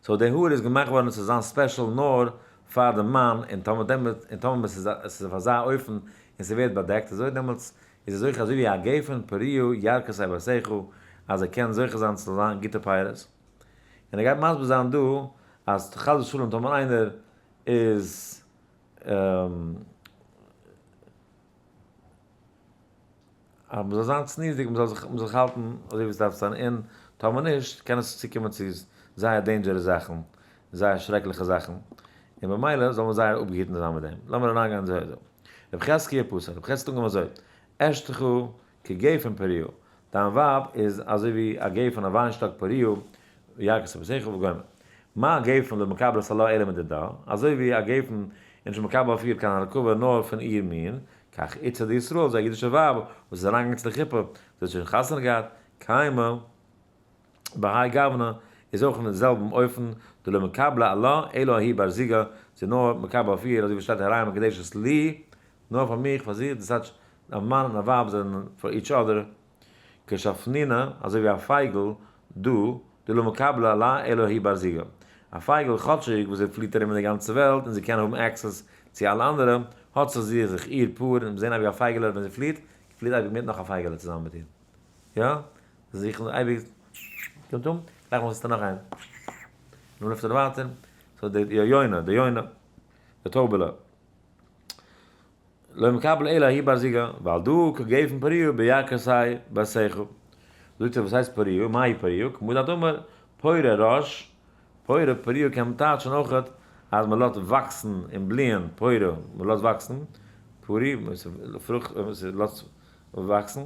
so די האר איז געמאכט געווארן צו זיין special נאר פאר די מאן, און טאמער דעמאלט און טאמער עס איז עס איז אויף אזא אופן און ס'ווערט באדעקט אזוי דעמאלטס איז ער זוכה אזוי ווי א גפן פריו ירכתי ביתך אז ער קען זוכה זיין צו זיין גוטע פירות. און ער גייט מסביר זיין דא אז חס ושלום טאמער איינער איז אז מ'זאל זיין צניעות'דיג, מ'זאל זיך מ'זאל זיך האלטן אזוי ווי עס דארף זיין, און טאמער נישט קען עס צוקומען צו זייער dangerous זאכן, זייער שרעקליכע זאכן, און במילא זאל מען זייער אפגעהיטן זיין מיט דעם. לאמיר אריינגיין אזוי אזוי. רבי חזקיה פסק, רבי חזקיה האט אנגעהויבן אזוי, אשתך כגפן פוריה, דיין ווייב איז אזוי ווי א גפן א וויינשטאק פוריה, ירכתי ביתך וגומר. מה גפן לא מקבלת עלה אלא מדידה, אזוי ווי א גפן איז נישט מקבל אויף איר קיין הרכבה נאר פון איר מין, כך איתתא דישראל, אזוי א אידישע ווייב וואס איז אריינגעגאנגען צו די חופה, זי האט שוין חתונה געהאט, קיימא בהאי גוונא, איז אויך אין זעלבן אופן, דלא מקבלה עלה אלא ההיא בר זוגה, זי איז נאר מקבל אויף איר, אזוי ווי שטייט הרי מקודשת לי, נאר פאר מיך, פאר זיך, דאס טייטש א מאן און א ווייב זענען for each other, כשפנינה, אזוי ווי א פייגל, דא, דלא מקבלה עלה אלא ההיא בר זוגה. א פייגל, כאטשיג וואס זי פליט ארום אין די גאנצע וועלט און זי קען האבן access צו אלע אנדערע, האט זיך זי זיך איר פאר, און מיר זעהן אייביג א פייגעלע ווען זי פליט, פליט אייביג מיט נאך א פייגעלע צוזאמען מיט איר. יא? זיי זוכן אייביג, קומט אן, גלייך מאכט זי נאך איין. און לויפט ער ווייטער. so די יונה, די יונה, די טויבעלע. לא מקבל אלא ההיא בר זוגה, ווייל דא כגפן פוריה בירכתי ביתך. זאגט ער וואס הייסט פוריה? מאי פוריה? כמו דאת אמר פורה ראש, פורה פוריה קען מען טייטשן אויכעט אז מען לאזט וואקסן און בליען, פורה, מען לאזט וואקסן, פורי, פרוכט, לאזט וואקסן,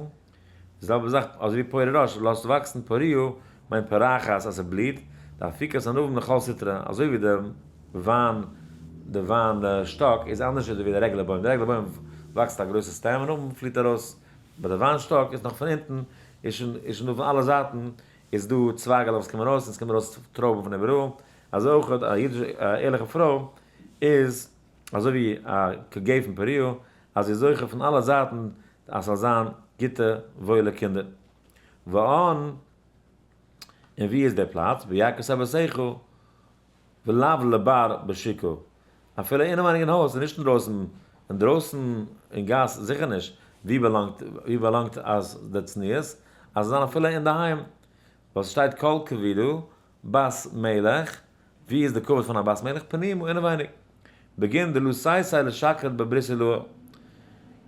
די זעלבע זאך אזוי ווי פורה ראש לאזט וואקסן פוריה מיינט פורחת אז ס'בליט, דאפיקת ענבים לכל סטרא, אזוי ווי די וויין די וויין שטאק איז אנדערש ווי די רעגולער בוים, די רעגולער בוים וואקסט א גרויסע stem און אויבן פליט ארויס, ביי די וויין שטאק איז נאך פון אונטן איז שוין איז שוין דא פון אלע זייטן איז דא צווייגעלעך וואס קומען ארויס און עס קומען ארויס טרויבן פון איבעראל, אזוי אויך א אידישע א ערליכע פרוי איז אזוי ווי א כגפן פוריה אז זי איז זוכה פון אלע זייטן אז ס'זאל זיין גוטע וואוילע קינדער. ואון, און וואו איז דער פלאץ? בירכתי ביתך ולאו לבר בשוקא. אפילו אינעווייניג אין הויז און נישט אינדרויסן, אינדרויסן אין גאס זיכער נישט, וואו באלאנגט, וואו באלאנגט אז די צניעות? אז זיין אפילו אינדערהיים, ווייל ס'שטייט כל כבודה בת מלך, ווי איז די כבוד פון א בת מלך? פנימה, אינעווייניג. בגין דלא תיתי לשקרא בברית עילאה,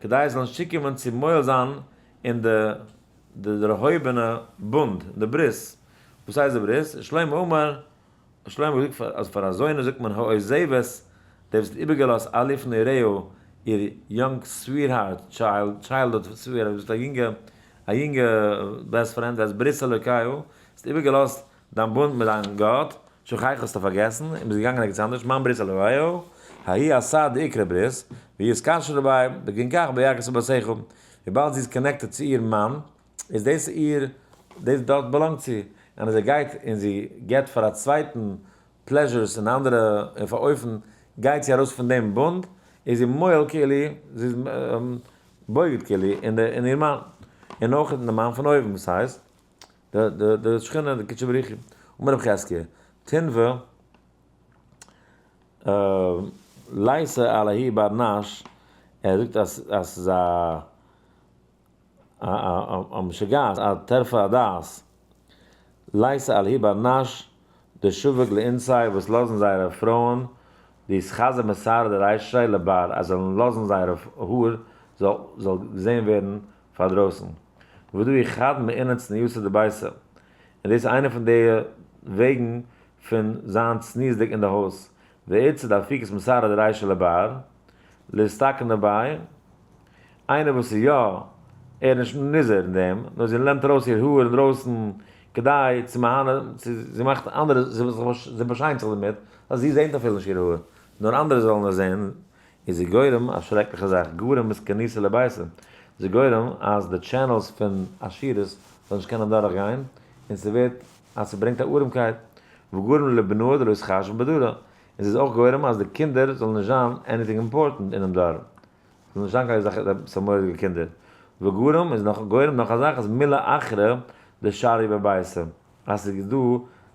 כדי עס זאל נישט צוקומען צו מועל זיין אין די די דערהויבענע בונד, אין די ברית. וואס הייסט די ברית? שלמה אמר, שלמה האט געזאגט אז פאר א זונה זאגט מען העוזבת, די וואס האט איבערגעלאזט אלוף נעוריה, איר young sweetheart, childhood sweetheart, וואס איז א יונגע, א יונגע best friend, ואת ברית אלוקיו, האסט איבערגעלאזט דיין בונד מיט דיין גאט, שכח האסטו פארגעסן, און ביסט געגאנגען ערגעץ אנדערש, מאן ברית אלוהיו, ההיא אסא דאיקרי ברית, והיא אתקשרה ביה, בגין כך בירכתי ביתך, וויבאלד זי איז connected צו איר מאן, איז דאס איר, דאס דארט באלאנגט זי, און אז זי גייט און זי געבט פאר א צווייטן pleasures און אנדערע אופן, גייט זי ארויס פון דעם בונד, איז זי מועל כאילו, זי איז בוגד כאילו אין איר מאן, און אויך אין די מאן פון אויבן, וואס הייסט, די שכינה, די קודשא בריך הוא. אמר רבי חזקיה, תנבא ליתא על ההיא בר נש, ער זאגט אז ס'איז א. א משוגעת, א טרפה הדעת, לייסע על היבא נאש, די שווק לאינסי וואס לאזן זייערע פרויען, די סחזר מסער די ריישי לבר, אז זאלן לאזן זייערע האר זאל געזען ווערן פאר דרויסן. ודו אחד מאינן צניעותא דביתא. און דאס איז איינע פון די וועגן פון זיין צניעות'דיג אין די הויז. ואיצא דאפיקת מסער די ריישי לבר, להסתכן דערביי, איינער וואס איז יא, ער איז נישט נזהר אין דעם, נאר זי נעמט ארויס איר האר אינדרויסן כדי צו מהנה, זי מאכט אנדערע, זי באשיינט זיך דערמיט, אז זי זעט אפילו נישט איר האר, נאר אנדערע זאלן עס זען, איז זי גורם א שרעקליכע זאך, גורם איז כניסה לביתה, זי גורם אז די channels פון עשירות זאלן נישט קענען דורכגיין, און ס'ווערט אז ס'ברענגט א ארעמקייט, וגורם לבנוה דלא יתחשב בדרא, און ס'איז אויך גורם אז די קינדער זאלן נישט זיין anything important אינעם דור, זאל נישט זיין קיין זאך עפעס א מורא'דיגע קינדער. וגורם איז נאך גורם נאך א זאך אז מילה אחרא דשרי בביתא, אז ס'איז דא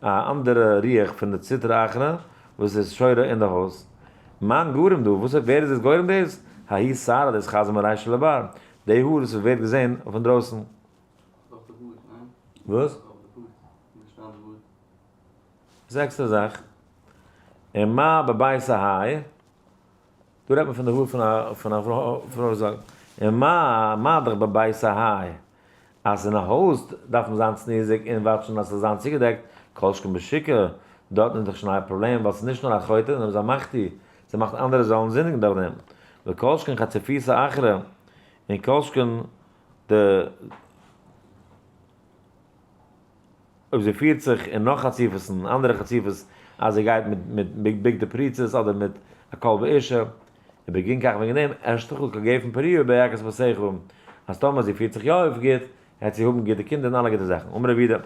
א אנדערע רוח פון די סטרא אחרא וואס איז שורה אין די הויז. מיין גורם דא, וואס ווער איז דאס גורם דאס? ההיא שערה דאס חזן מרישא לבר, די האר וואס ווערט געזען פון דרויסן. אויף די בארד, ניין? וואס? אויף די בארד. נישט אן די בארד. איז עקסטערע זאך. און מה בבית ההיא? דא רעדט מען פון די האר פון א פרוי זאג. און מה מה דאך בבית ההיא? אז אין א הויז דארף מען זיין צניעות'דיג און watch ן אז ס'זאל זיין צוגעדעקט, כל שכן בשוקא, דארטן איז דאך שוין א פראבלעם ווייל ס'איז נישט נאר א חוטא נאר ס'איז א מחטיא, ס'מאכט אנדערע זאלן זינדיגן דורך דעם. וכל שכן חציפותא אחרא, און כל שכן די. אויב זי פירט זיך אין נאך חציפות'ן, אנדערע חציפות, אז זי גייט מיט מיט בגדי פריצות אדער מיט א קול באשה, און בגין כך וועגן דעם, אשתך כגפן פוריה בירכת ביתך, אז טאמער זי פירט זיך יא אויף גוט, העט זי האבן גוטע קינדער און אלע גוטע זאכן. אמר רבי יהודה,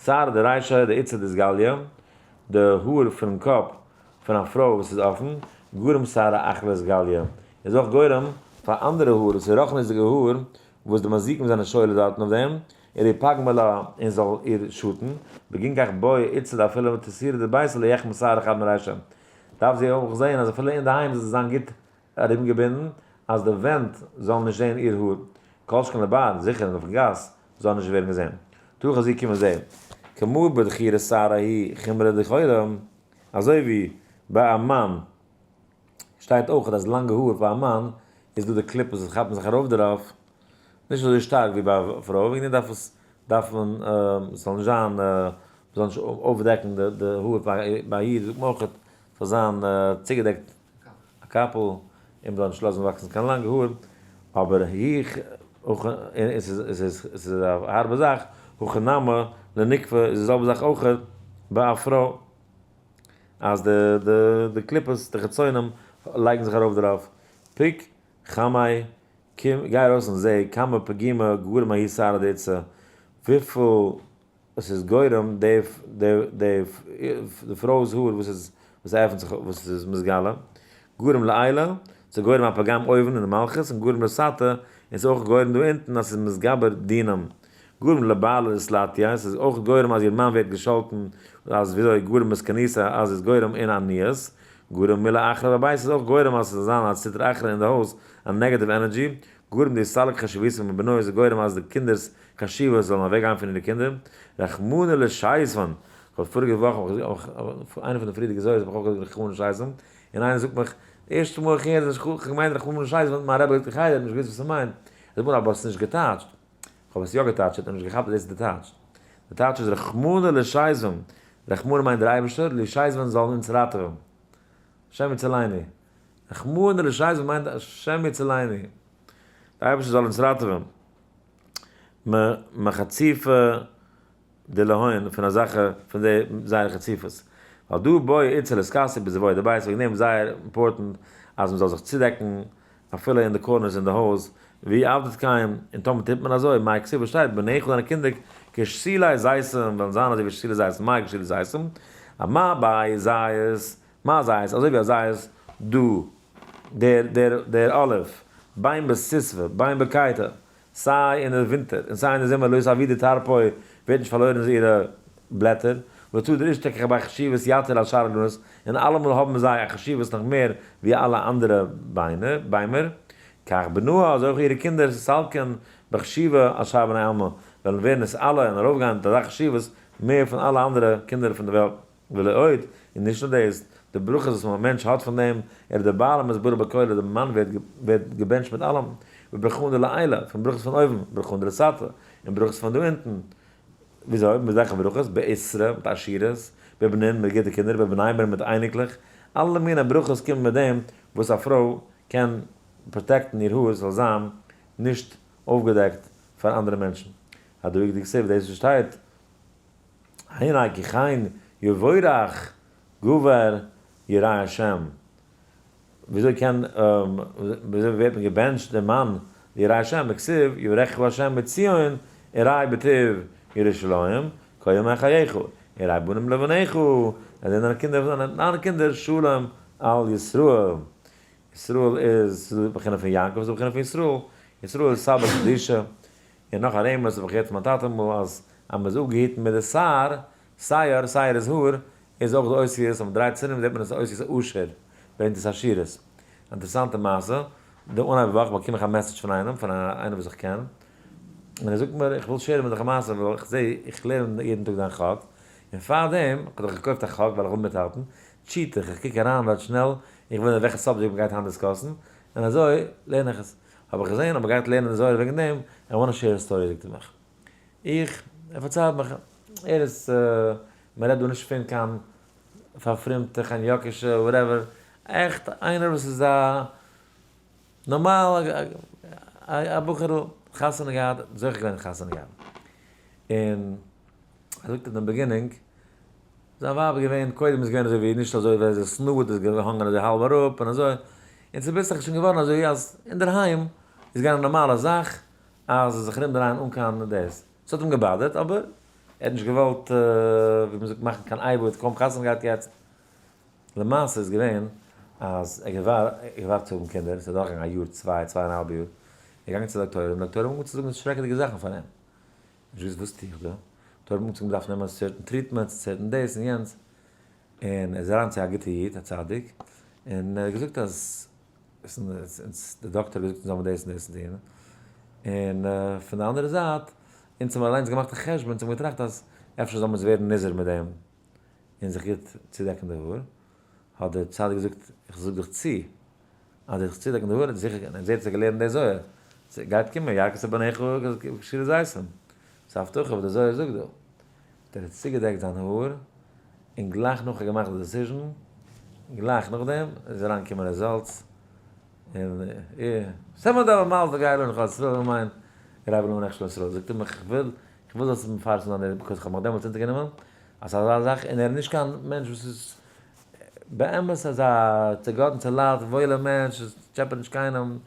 שער דרישא דאיתתא דאתגליא, די האר פונעם קאפ פון א פרוי וואס איז אפן, גרם שער אחרא לאתגליא, איז אויך גורם פאר אנדערע האר וואס איז רוחניות'דיגע האר, וואס די מזיקים זענען שולט דארטן אויף דעם, און איר פגמלה און זאל איר שאטן, בגין כך בוי איצל אפילו תסירה דביתא לא יחמא שער אחד מרישא. דארף זי אויך זען אז אפילו אינדערהיים זאל זי זיין גוט ארומגעבינדן אז די ווענט זאלן נישט זען איר האר, כל שכן לבר, זיכער און אויפן גאס זאל נישט ווערן געזען. תא חזי קום און זע. כמו בדחירה שערה היא חומרא דכורא, אזוי ווי ביי א מאן שטייט אויך אז לאנגע האר פאר א מאן איז דא די קליפות וואס כאפן זיך ארויף דערויף, נישט אזוי שטארק ווי ביי א פרוי, וועגן דעם דארף עס, דארף מען, ס'זאל נישט זיין, מ'זאל נישט אויפדעקן די האר ביי א איד, זאגט מען אויך ס'זאל זיין צוגעדעקט א קאפל, און מ'זאל נישט לאזן וואקסן קיין לאנגע האר, אבער איך, און עס איז א הארבע זאך, הכא נמי לנוקבא איז די זעלבע זאך אויך ביי א פרוי. אז די קליפות, די חצונים, לייגן זיך ארויף דערויף. פוק חמי, קום, גיי ארויס און זע, כמה פגימה גרם ההיא שערה דאיתתא, וויפיל עס איז גורם די פרוי'ס האר וואס איז, וואס עפנט זיך, וואס איז מתגלה. גרם לעילא, ס'איז גורם א פגם אויבן אין די מלכות, און גרם לתתא, און ס'איז אויך גורם דא אונטן אז ס'איז מתגבר דינים. גרם לבעלה דאתלטיא, ס'איז אויך גורם אז איר מאן ווערט געשאלטן, אז וויאזוי גרם מסכניתא אז איז גורם אין עניות. גרם מילה אחרא בבית איז אויך גורם אז ס'זאל זיין א סטרא אחרא אין די הויז, א negative energy. גרם דיסלק חשיבותא מבנוי איז גורם אז די קינדער'ס חשיבות זאלן אוועקגיין פון אירע קינדער. רחמנא לישזבן, כ'האב פאריגע וואך, איינע פון די פריערדיגע זוהר'ס האב איך אויך געזאגט רחמנא לישזבן, און איינער זאגט מיך, די ערשטע מאל איך הער דאס, כ'האב געמיינט רחמנא לישזבן, מיין רבי האט געזאגט אין חדר, נישט געוואוסט וואס ס'מיינט. זאגט מיר אבער האסט נישט געטייטשט. כ'האב עס יא געטייטשט, האט ער נישט געכאפט אז דאס איז די טייטש. די טייטש איז רחמנא לישזבן, רחמנא מיינט דער אייבערשטער, לישזבן זאל אונז ראטעווען. השם יצילני. רחמנא לישזבן מיינט השם יצילני. דער אייבערשטער זאל אונז ראטעווען. מחציפה דלהון פון אזעלכע פון די זייערע חציפות. ווייל דא בוי איצל איז קאסי בזבוי די בית וועגן דעם איז זייער important אז מ'זאל זיך צודעקן אפילו אין די corners אין די הויז, ווי עבדות קיים, און טאמער טוט מען אזוי, מאי כתיב וואס שטייט בניך דיינע קינדער כשתילי זיתים וועלן זיין אזוי ווי שתילי זיתים, מאי כשתילי זיתים? א מה ביי זית, מה זית, אזוי ווי א זית דא, דער דער דער olive, בין בסיסבא, בין בקיטא, סיי אין די ווינטער און סיי אין די זומער לא יתאבדו טרפו ווערט נישט פארלוירן אירע בלעטער, ותו דאשתכח בי חשיבות יתר על שאר אילנות, און אלעמאל האבן זיי א חשיבות נאך מער ווי אלע אנדערע ביימער, כך בנאה אזוי אויך אירע קינדער סלקין בחשיבה על שאר בני עלמא, וועלן ווערן עס אלע און ארויפגיין מיט אזא חשיבות מער פון אלע אנדערע קינדער פון די וועלט. ולא עוד, און נישט נאר דאס, די ברכות וואס א מענטש האט פון דעם, ער איז דער בעל המתברך בכל, דער מאן ווערט געבענטשט מיט אלעם, וברכהן דלעילא, פון ברכות פון אויבן, ברכהן דלתתא, און ברכות פון דא אונטן. וויאזוי? מיט וועלכע ברכות? בעשרה, מיט עשירות, בבנין, מיט גוטע קינדער, בבני בן, מיט אייניקלעך, אלע מיני ברכות קומען מיט דעם וואס א פרוי קען protect ן איר האר זאל זיין נישט אויפגעדעקט פאר אנדערע מענטשן. הדא הוא דכתיב, דאס וואס שטייט, הנה כי כן יבורך גבר ירא השם. וויאזוי קען, וויאזוי ווערט מען געבענטשט דער מאן ירא השם? בכתיב יברכך השם מציון וראה בטוב ירושלים כל ימי חייך וראה בנים לבניך, אז זענען דיינע קינדער זענען דיינע קינדער שלום על ישראל. ישראל איז די בחינה פון יעקב איז די בחינה פון ישראל, ישראל איז סבא קדישא. און נאך א רמז האב איך געהערט פון מיין טאטע אמאל אז אז מען איז אפגעהיטן מיט די שער, שער, שער איז האר, איז אויך די אותיות, אז מען דרייט עס ארום זעט מען עס איז אותיות עשיר, ברענגט עס עשירות. אינטערעסאנטע מעשה, די אנהייב וואך באקום איך א message פון איינעם, פון איינער וואס איך קען, און ער זאגט מיר איך וויל share ן מיט דיך א מעשה ווייל איך זע איך לערן יעדן טאג דיין חק, און פארדעם, איך האב דאך געקויפט א חק ווייל איך וויל מיטהאלטן, cheat איך, איך קוק אריין דארט שנעל, איך וויל זען וועלכע subject מען גייט היינט discuss ן, און אזוי לערן איך עס. האב איך געזען אז מ'גייט לערנען די זוהר וועגן דעם, I wanna share a story זאגט ער מיך. איך, ער פארציילט מיך, ער איז, מ'רעדט דא נישט פון קיין פארפרומטע חניאקישע whatever, עכט איינער וואס איז א נארמאל א בחור'ל, חתונה געהאט, זוכה געווען חתונה געהאט. און ער זאגט אין די beginning, זיין ווייב איז געווען, קודם איז געווען אזוי ווי נישט אזוי ווי אזוי snowed איז געהאנגען אזוי האלב אראפ און אזוי, און צוביסלעך איז שוין געווארן אזוי אז אינדערהיים איז געווען א נארמאלע זאך אז זיך ארום דרייען אן קיין דאס, ס'האט אים גע bother ט אבער ער האט נישט געוואלט ווי מ'זאגט מאכן קיין אייבער, האט קוים חתונה געהאט יעצט. למעשה איז געווען אז ער האט געווארט צו האבן קינדער, ס'איז אדורכגעגאנגען א יאר צוויי, צוויי און א האלב יאר, ער איז געגאנגען צו דאקטוירים, דאקטוירים האבן אנגעהויבן צו זאגן שרעקעדיגע זאכן פאר אים, נישט געוואוסט וואס טו איך דא, דארט האט מען געדארפט נעמען certain treatments, certain דאס און יענץ, און ער איז אריין צו א גוטע איד, א צדיק, און ער האט געזאגט אז די דאקטער האט געזאגט אונז זאל מען דאס און דאס טון, און פון די אנדערע זייט, אונז האבן אליינס געמאכט א חשבון, אונז האבן געטראכט אז אפשר זאל מען עס ווערן נזהר מיט דעם, און זיך גוט צודעקן די האר, האט דער צדיק געזאגט, איך זאג דיך צו, אז זיך צודעקן די האר איז זיכער, און זי האט זיך געלערנט די זוהר, ס'גייט קומען ירכתי בניך כשירי זיתים, ס'איז א הבטחה וואס די זוהר זאגט דא. דער האט צוגעדעקט זיין האר, און גלייך נאך ער געמאכט די decision, גלייך נאכדעם איז אריין געקומען results, און סעמען דאווען מלכה גייער און חס ושלום מיין רבי לא מנח שלום ישראל, זאגט אים איך וויל, איך וויל זאלסט מפרסם זיין די, because איך האב מיך דעמאלטס אונטערגענומען אז ס'איז אזא זאך, און ער איז נישט קיין מענטש וואס איז באמת אזא צעגאטן צעליידט וואוילער מענטש, טשעפעט נישט קיינעם,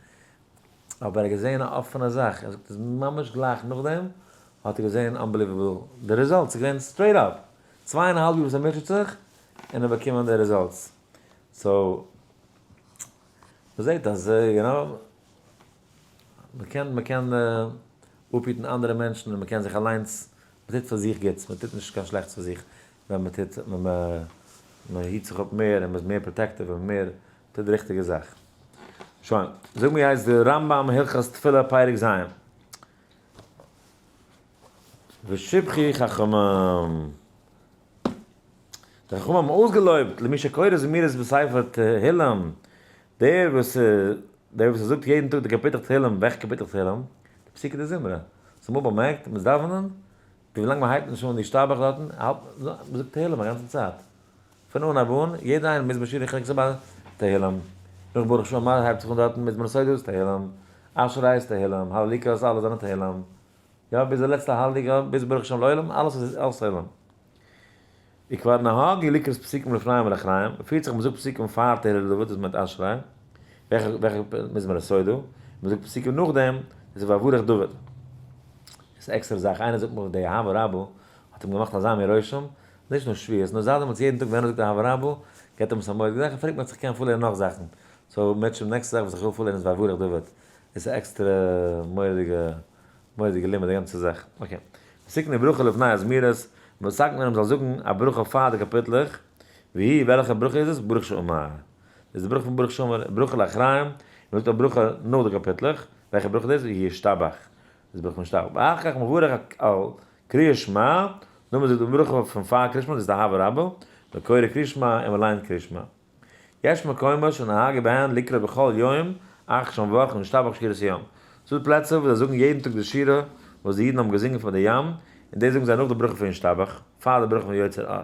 אבער ער האט געזען א אפענע זאך, ער זאגט אז ממש גלייך נאכדעם האט ער געזען unbelievable די results, ס'איז געווען straight up, צוויי און א האלב יאר וואס ער מוטשעט זיך, און ער באקומען די results, so מ'זעט אז יו נאו, מ'קען מ'קען אפהיטן אנדערע מענטשן און מ'קען זיך אליינס, מ'טוט פאר זיך גוטס, מ'טוט נישט קיין שלעכטס פאר זיך ווען מ'טוט, מ'היט זיך אפ מער און מ'איז מער protective און מער טוט די ריכטיגע זאך. שוין, זאג מיר הייסט די רמב ם הלכות תפילה פרק ז'. ושבחו חכמים. די חכמים האבן אויסגעלויבט למי שקורא זמירות בספר תהילים, דער וואס דער וואס זאגט יעדן טאג די קאפיטל תהילים, וועלכע קאפיטל תהילים? די פסוקי דזמרה. האסט אמאל באמערקט מ'איז דאווענען, ווי לאנג מ'הייבט נישט אן די ישתבח דארטן, האלט מ'זאגט תהילים א גאנצע צייט. פון אנהייב אן, יעדער איינער מזמור שיר חלק ז' תהילים, נאך ברוך שאמר הייבט זיך אן דארטן מזמור סודות תהילים, אשרי איז תהילים, הללוקה איז אלעס זענען תהילים, יא ביז די לעצטע הללוקה ביז ברוך שם לעולם אלעס איז אלעס תהילים. וכבר נהגו לקרות פסוקים לפניהם ולאחריהם, מ'פירט זיך מ'זאגט פסוקים פאר תהילה לדוד דאס מיינט אשרי, וועלכע וועלכע מזמור הסודו, מ'זאגט פסוקים נאכדעם דאס איז ויברך דוד. דאס איז עקסטערע זאך, איינער זאגט מיר די אהבה רבה האט אים געמאכט אזא מין רושם, נישט נאר שבועות, נאר זייט דעמאלטס יעדן טאג ווען ער זאגט אהבה רבה, געבט אים עס א מורא'דיגע זאך, ער פרעגט מיך צו איך קען פארלערנען נאך זאכן, so מערטשעם next זאך וואס איך וויל פארלערנען איז ויברך דוד, דאס איז עקסטערע מורא'דיגע מורא'דיגע לימוד די גאנצע זאך, okay. ותקנו ברכה לפני הזמירות, מתקן מען זאל זאגן א ברכה פאר די קאפיטלעך, והיא וועלכע ברכה איז עס? ברוך שאמר. דאס איז די ברכה פון ברוך שאמר, ברכה לאחריהם, מען זאגט א ברכה נאך די קאפיטלעך, וועלכע ברכה דאס איז? ישתבח. איז ברכה פון ישתבח. ואחר כך מברך על קריאת שמע, נאכדעם זאגט מען ברכה פון פאר קריאת שמע, דאס איז די אהבה רבה, וקורא קריאת שמע און מען ליינט קריאת שמע. יש מקומות שנהגו בהן לקרוא בכל יום אחר שמברכין ישתבח שירת הים. ס'דא פלעצער וואס זיי זאגן יעדן טאג די שירה וואס די אידן האבן געזינגען פאר די ים, און דאס זאגן זיי נאך די ברכה פון ישתבח, פאר די ברכה פון יוצר אור.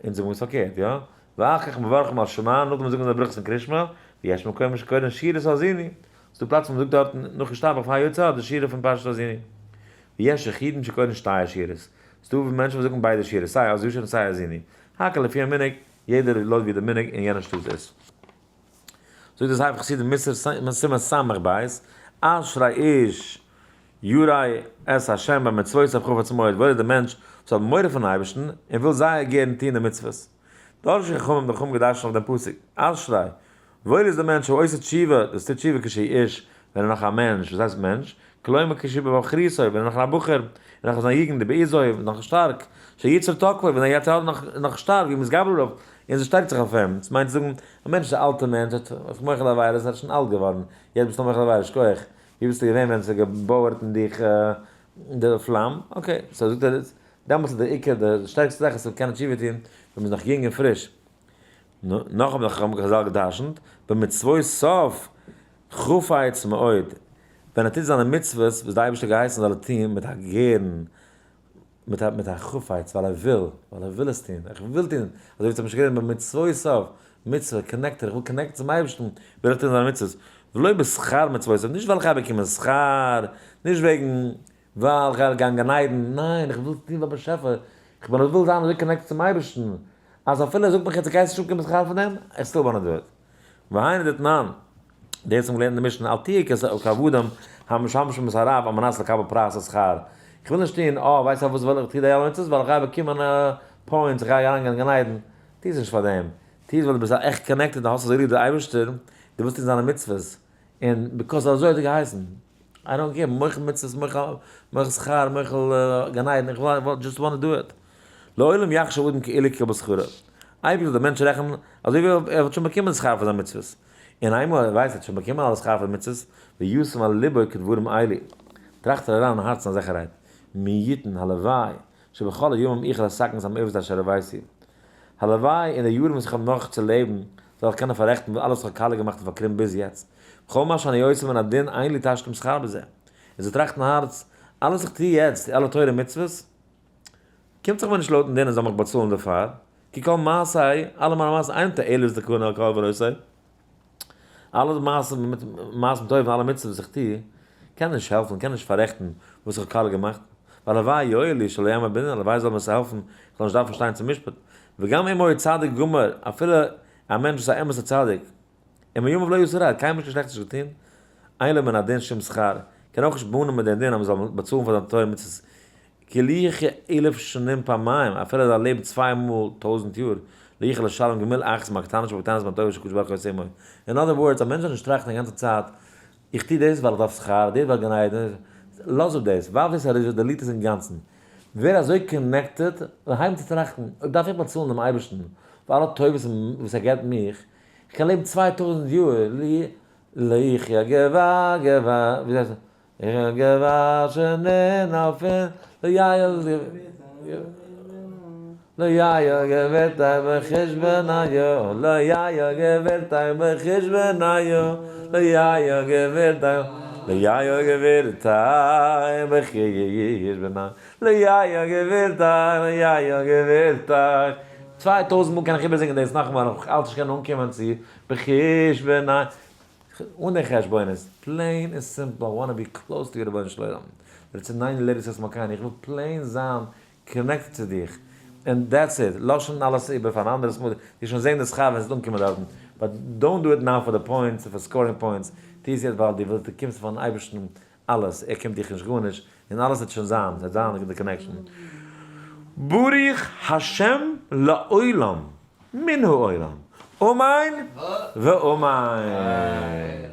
אונז זאגן עס פארקערט, יא? ואחר כך מברכים על שמע, נאכדעם זאגן זיי ברכות פון קריאת שמע, ויש מקומות שקורין שירת האזיני. ס'דא פלאץ וואס מ'זאגט דארטן נאך ישתבח פאר יוצר אור די שירה פון פרשת האזיני. ויש יחידים שקורין שתי השירות. ס'דא מענטשן וואס זאגן ביידע שירות, סיי אז ישיר און סיי האזיני. הכל לפי המנהג, יעדער לויט ווי די מנהג אין יענע שטאט איז. זאגט דער ספר חסידים מוסר סימן סמך בית, אשרי איש ירא את ה' במצוותיו חפץ מאוד, וואויל איז דער מענטש וואס האט מורא פונעם אייבערשטן און וויל זייער גערן טון די מצוות. דרשו חכמים די חכמים געדרשנט אויף דעם פסוק, אשרי, וואויל איז דער מענטש העושה תשובה, דאס טוט תשובה כשהוא איש, ווען ער איז נאך א מענטש, וואס הייסט מענטש? כלומר כשהוא בבחרותו, ווען ער איז נאך א בחור, און נאך אין זיין יוגנט, ובעזו, נאך שטארק, שיצרו תקפו, ווען זיין יצר הרע איז נאך שטארק, והוא מתגבר עליו, און ס'שטארקט זיך אויף אים, דאס מיינט צו זאגן, א מענטש איז א אלטע מענטש, האט זיך מוחל עבירות, ער איז שוין אלט געווארן, יעצט ביסטו מוחל עבירות, שכוח, ווי ביסטו געווען ווען ס'האט געבויערט אין דיך די פלאם, okay, so זאגט ער, דעמאלטס איז די עיקר, די שטערקסטע זאך איז צו קענען תשובה טון ווען מ'איז נאך יונג און פריש. נאך האבן די חכמים חזל גע'דרש'נט, במצוותיו חפץ מאוד, ווען ער טוט זיינע מצוות וואס די אייבערשטער האט געהייסן זאל ער טון מיט א גערן, מיט א מיט א חפץ, ווייל ער וויל, ווייל ער וויל עס טון, איך וויל טון, אזוי ווי צום משל במצוותיו, מצוה, connected, איך וויל connect ן צום אייבערשטן, וויל איך טון זיינע מצוות, ולא בשכר מצוותיו, נישט ווייל איך גיי באקומען שכר, נישט וועגן ווייל איך גיי גיין גן עדן, ניין, איך וויל טון פאר באשעפער, איך בין איך וויל זיין אזוי connected צום אייבערשטן, אז אפילו ער זאגט מיך יעצט דו גייסט נישט באקומען שכר פון דעם, I still wanna do it. והיינו דתנן, דאס האבן געלערנט אין די משנה, אל תהיו כעבדים המשמשים את הרב על מנת לקבל פרס ושכר. איך וויל נישט טון, אה, ווייסט פארוואס וויל איך טון די אלע מצוות? ווייל איך גיי באקומען points, איך גיי אריינגיין אין גן עדן. טו עס נישט פאר דעם. טו עס ווייל דו ביסט עכט connected, דו האסט אזוי ליב די אייבערשטער, דו ווילסט טון זיינע מצוות. און because אזוי האט ער געהייסן. I don't care, מוחל מצוות, מוחל שכר, מוחל גן עדן, איך וויל just wanna do it. לעולם יחשב אדם כאילו קיבל שכרו. אייביג זאל דער מענטש רעכענען אזוי ווי ער וואלט שוין באקומען שכר פאר זיין מצוות. און איינמאל ער ווייסט ער האט שוין באקומען אלע שכר פאר די מצוות, וישם על לבו כדברים אלו. טראכט ער אריין אין הארצן אזעלכע רייד, מי יתן, הלוואי, שבכל הימים אוכל לתקן את המעוות אשר עויתי. הלוואי אין די יארן וואס איך האב נאך צו לעבן, זאל איך קענען פאררעכטן אלעס וואס איך האב קאליע געמאכט און פארקרומט ביז יעצט. וכל מה שאני עושה מן הדין אין לי תשלום שכר בזה. און זיי טראכטן אין הארץ, אלעס וואס איך טו יעצט, די אלע תורה ומצוות, קומט זיך מיר נישט לויטן דין אז זאל מיך באצאלן דערפאר, כי כל מעשי, אלע מיינע מעשים, אין תועלת לתקנה על כל עוונותי, אלע מעשים מעשים טובים, אלע מצוות וואס איך טו, קען נישט העלפן, קען נישט פאררעכטן וואס איך האב קאליע געמאכט, והלוואי יועיל לי שלא אעמוד בדין, הלוואי זאל מיר עס העלפן, איך זאל נישט דארפן שטיין צום משפט, וגם אם הוא צדיק גמור, אפילו א מענטש וואס איז א אמת'ער צדיק, און מימיו לא עשה רע, האט קיינמאל נישט קיין שלעכטס נישט געטון, אין לו מן הדין שום שכר, קען אויך נישט מאנען מיט דעם דין אז מען זאל באצאלן פאר זיין תורה ומצוות, כי לו יחיה אלף שנים פעמיים, אפילו ער זאל לעבן צוויי מאל טויזנט יאר, לא יוכל לשלם גמול אחת מהקטנות שבקטנות מהטובה שהקדוש ברוך הוא עושה עמו. אין other words, א מענטש זאל נישט טראכטן די גאנצע צייט, איך טו דאס ווייל איך דארף שכר, דאס ווייל גן עדן, לאז אפ דאס, ווארף דאס ארויס, delete עס אינגאנצן. ווער אזוי connected, און הייב אן צו טראכטן, אויב דארף איך באצאלן דעם אייבערשטן פאר אלע טובות וואס ער געבט מיך, איך קען לעבן 2000 יאר, לי ליחיה גבה גבה, ווי זאגט איך געוואשענע אויפן לא גברתי בחשבוניו, לא גברתי בחשבוניו, לא גברתי, לא גברתי בחשבוניו, לא גברתי, לא גברתי. 2000 מאל קען איך איבערזינגען דאס נאכאמאל, איך האלט נישט קענען אנקומען צו בחשבוניו. אן די חשבונות, plain און simple, I wanna be close to you רבונו של עולם. רצוננו לראות את מלכנו, איך וויל plain זיין connected צו דיך. And that's it. לאז שוין אלעס איבער פאר אן אנדערעס מאל, דו שוין זען די שכר ווען עס וועט אנקומען דארטן. But don't do it now for the points, for scoring points. טו עס יעצט ווייל דו ווילסט, דו קומסט פארן אייבערשטן אלעס, ער קומט דיך נישט גארנישט, און אלעס וועט שוין זיין, עס וועט זיין די connection. ברוך השם לעולם, מן העולם, אמן ואמן.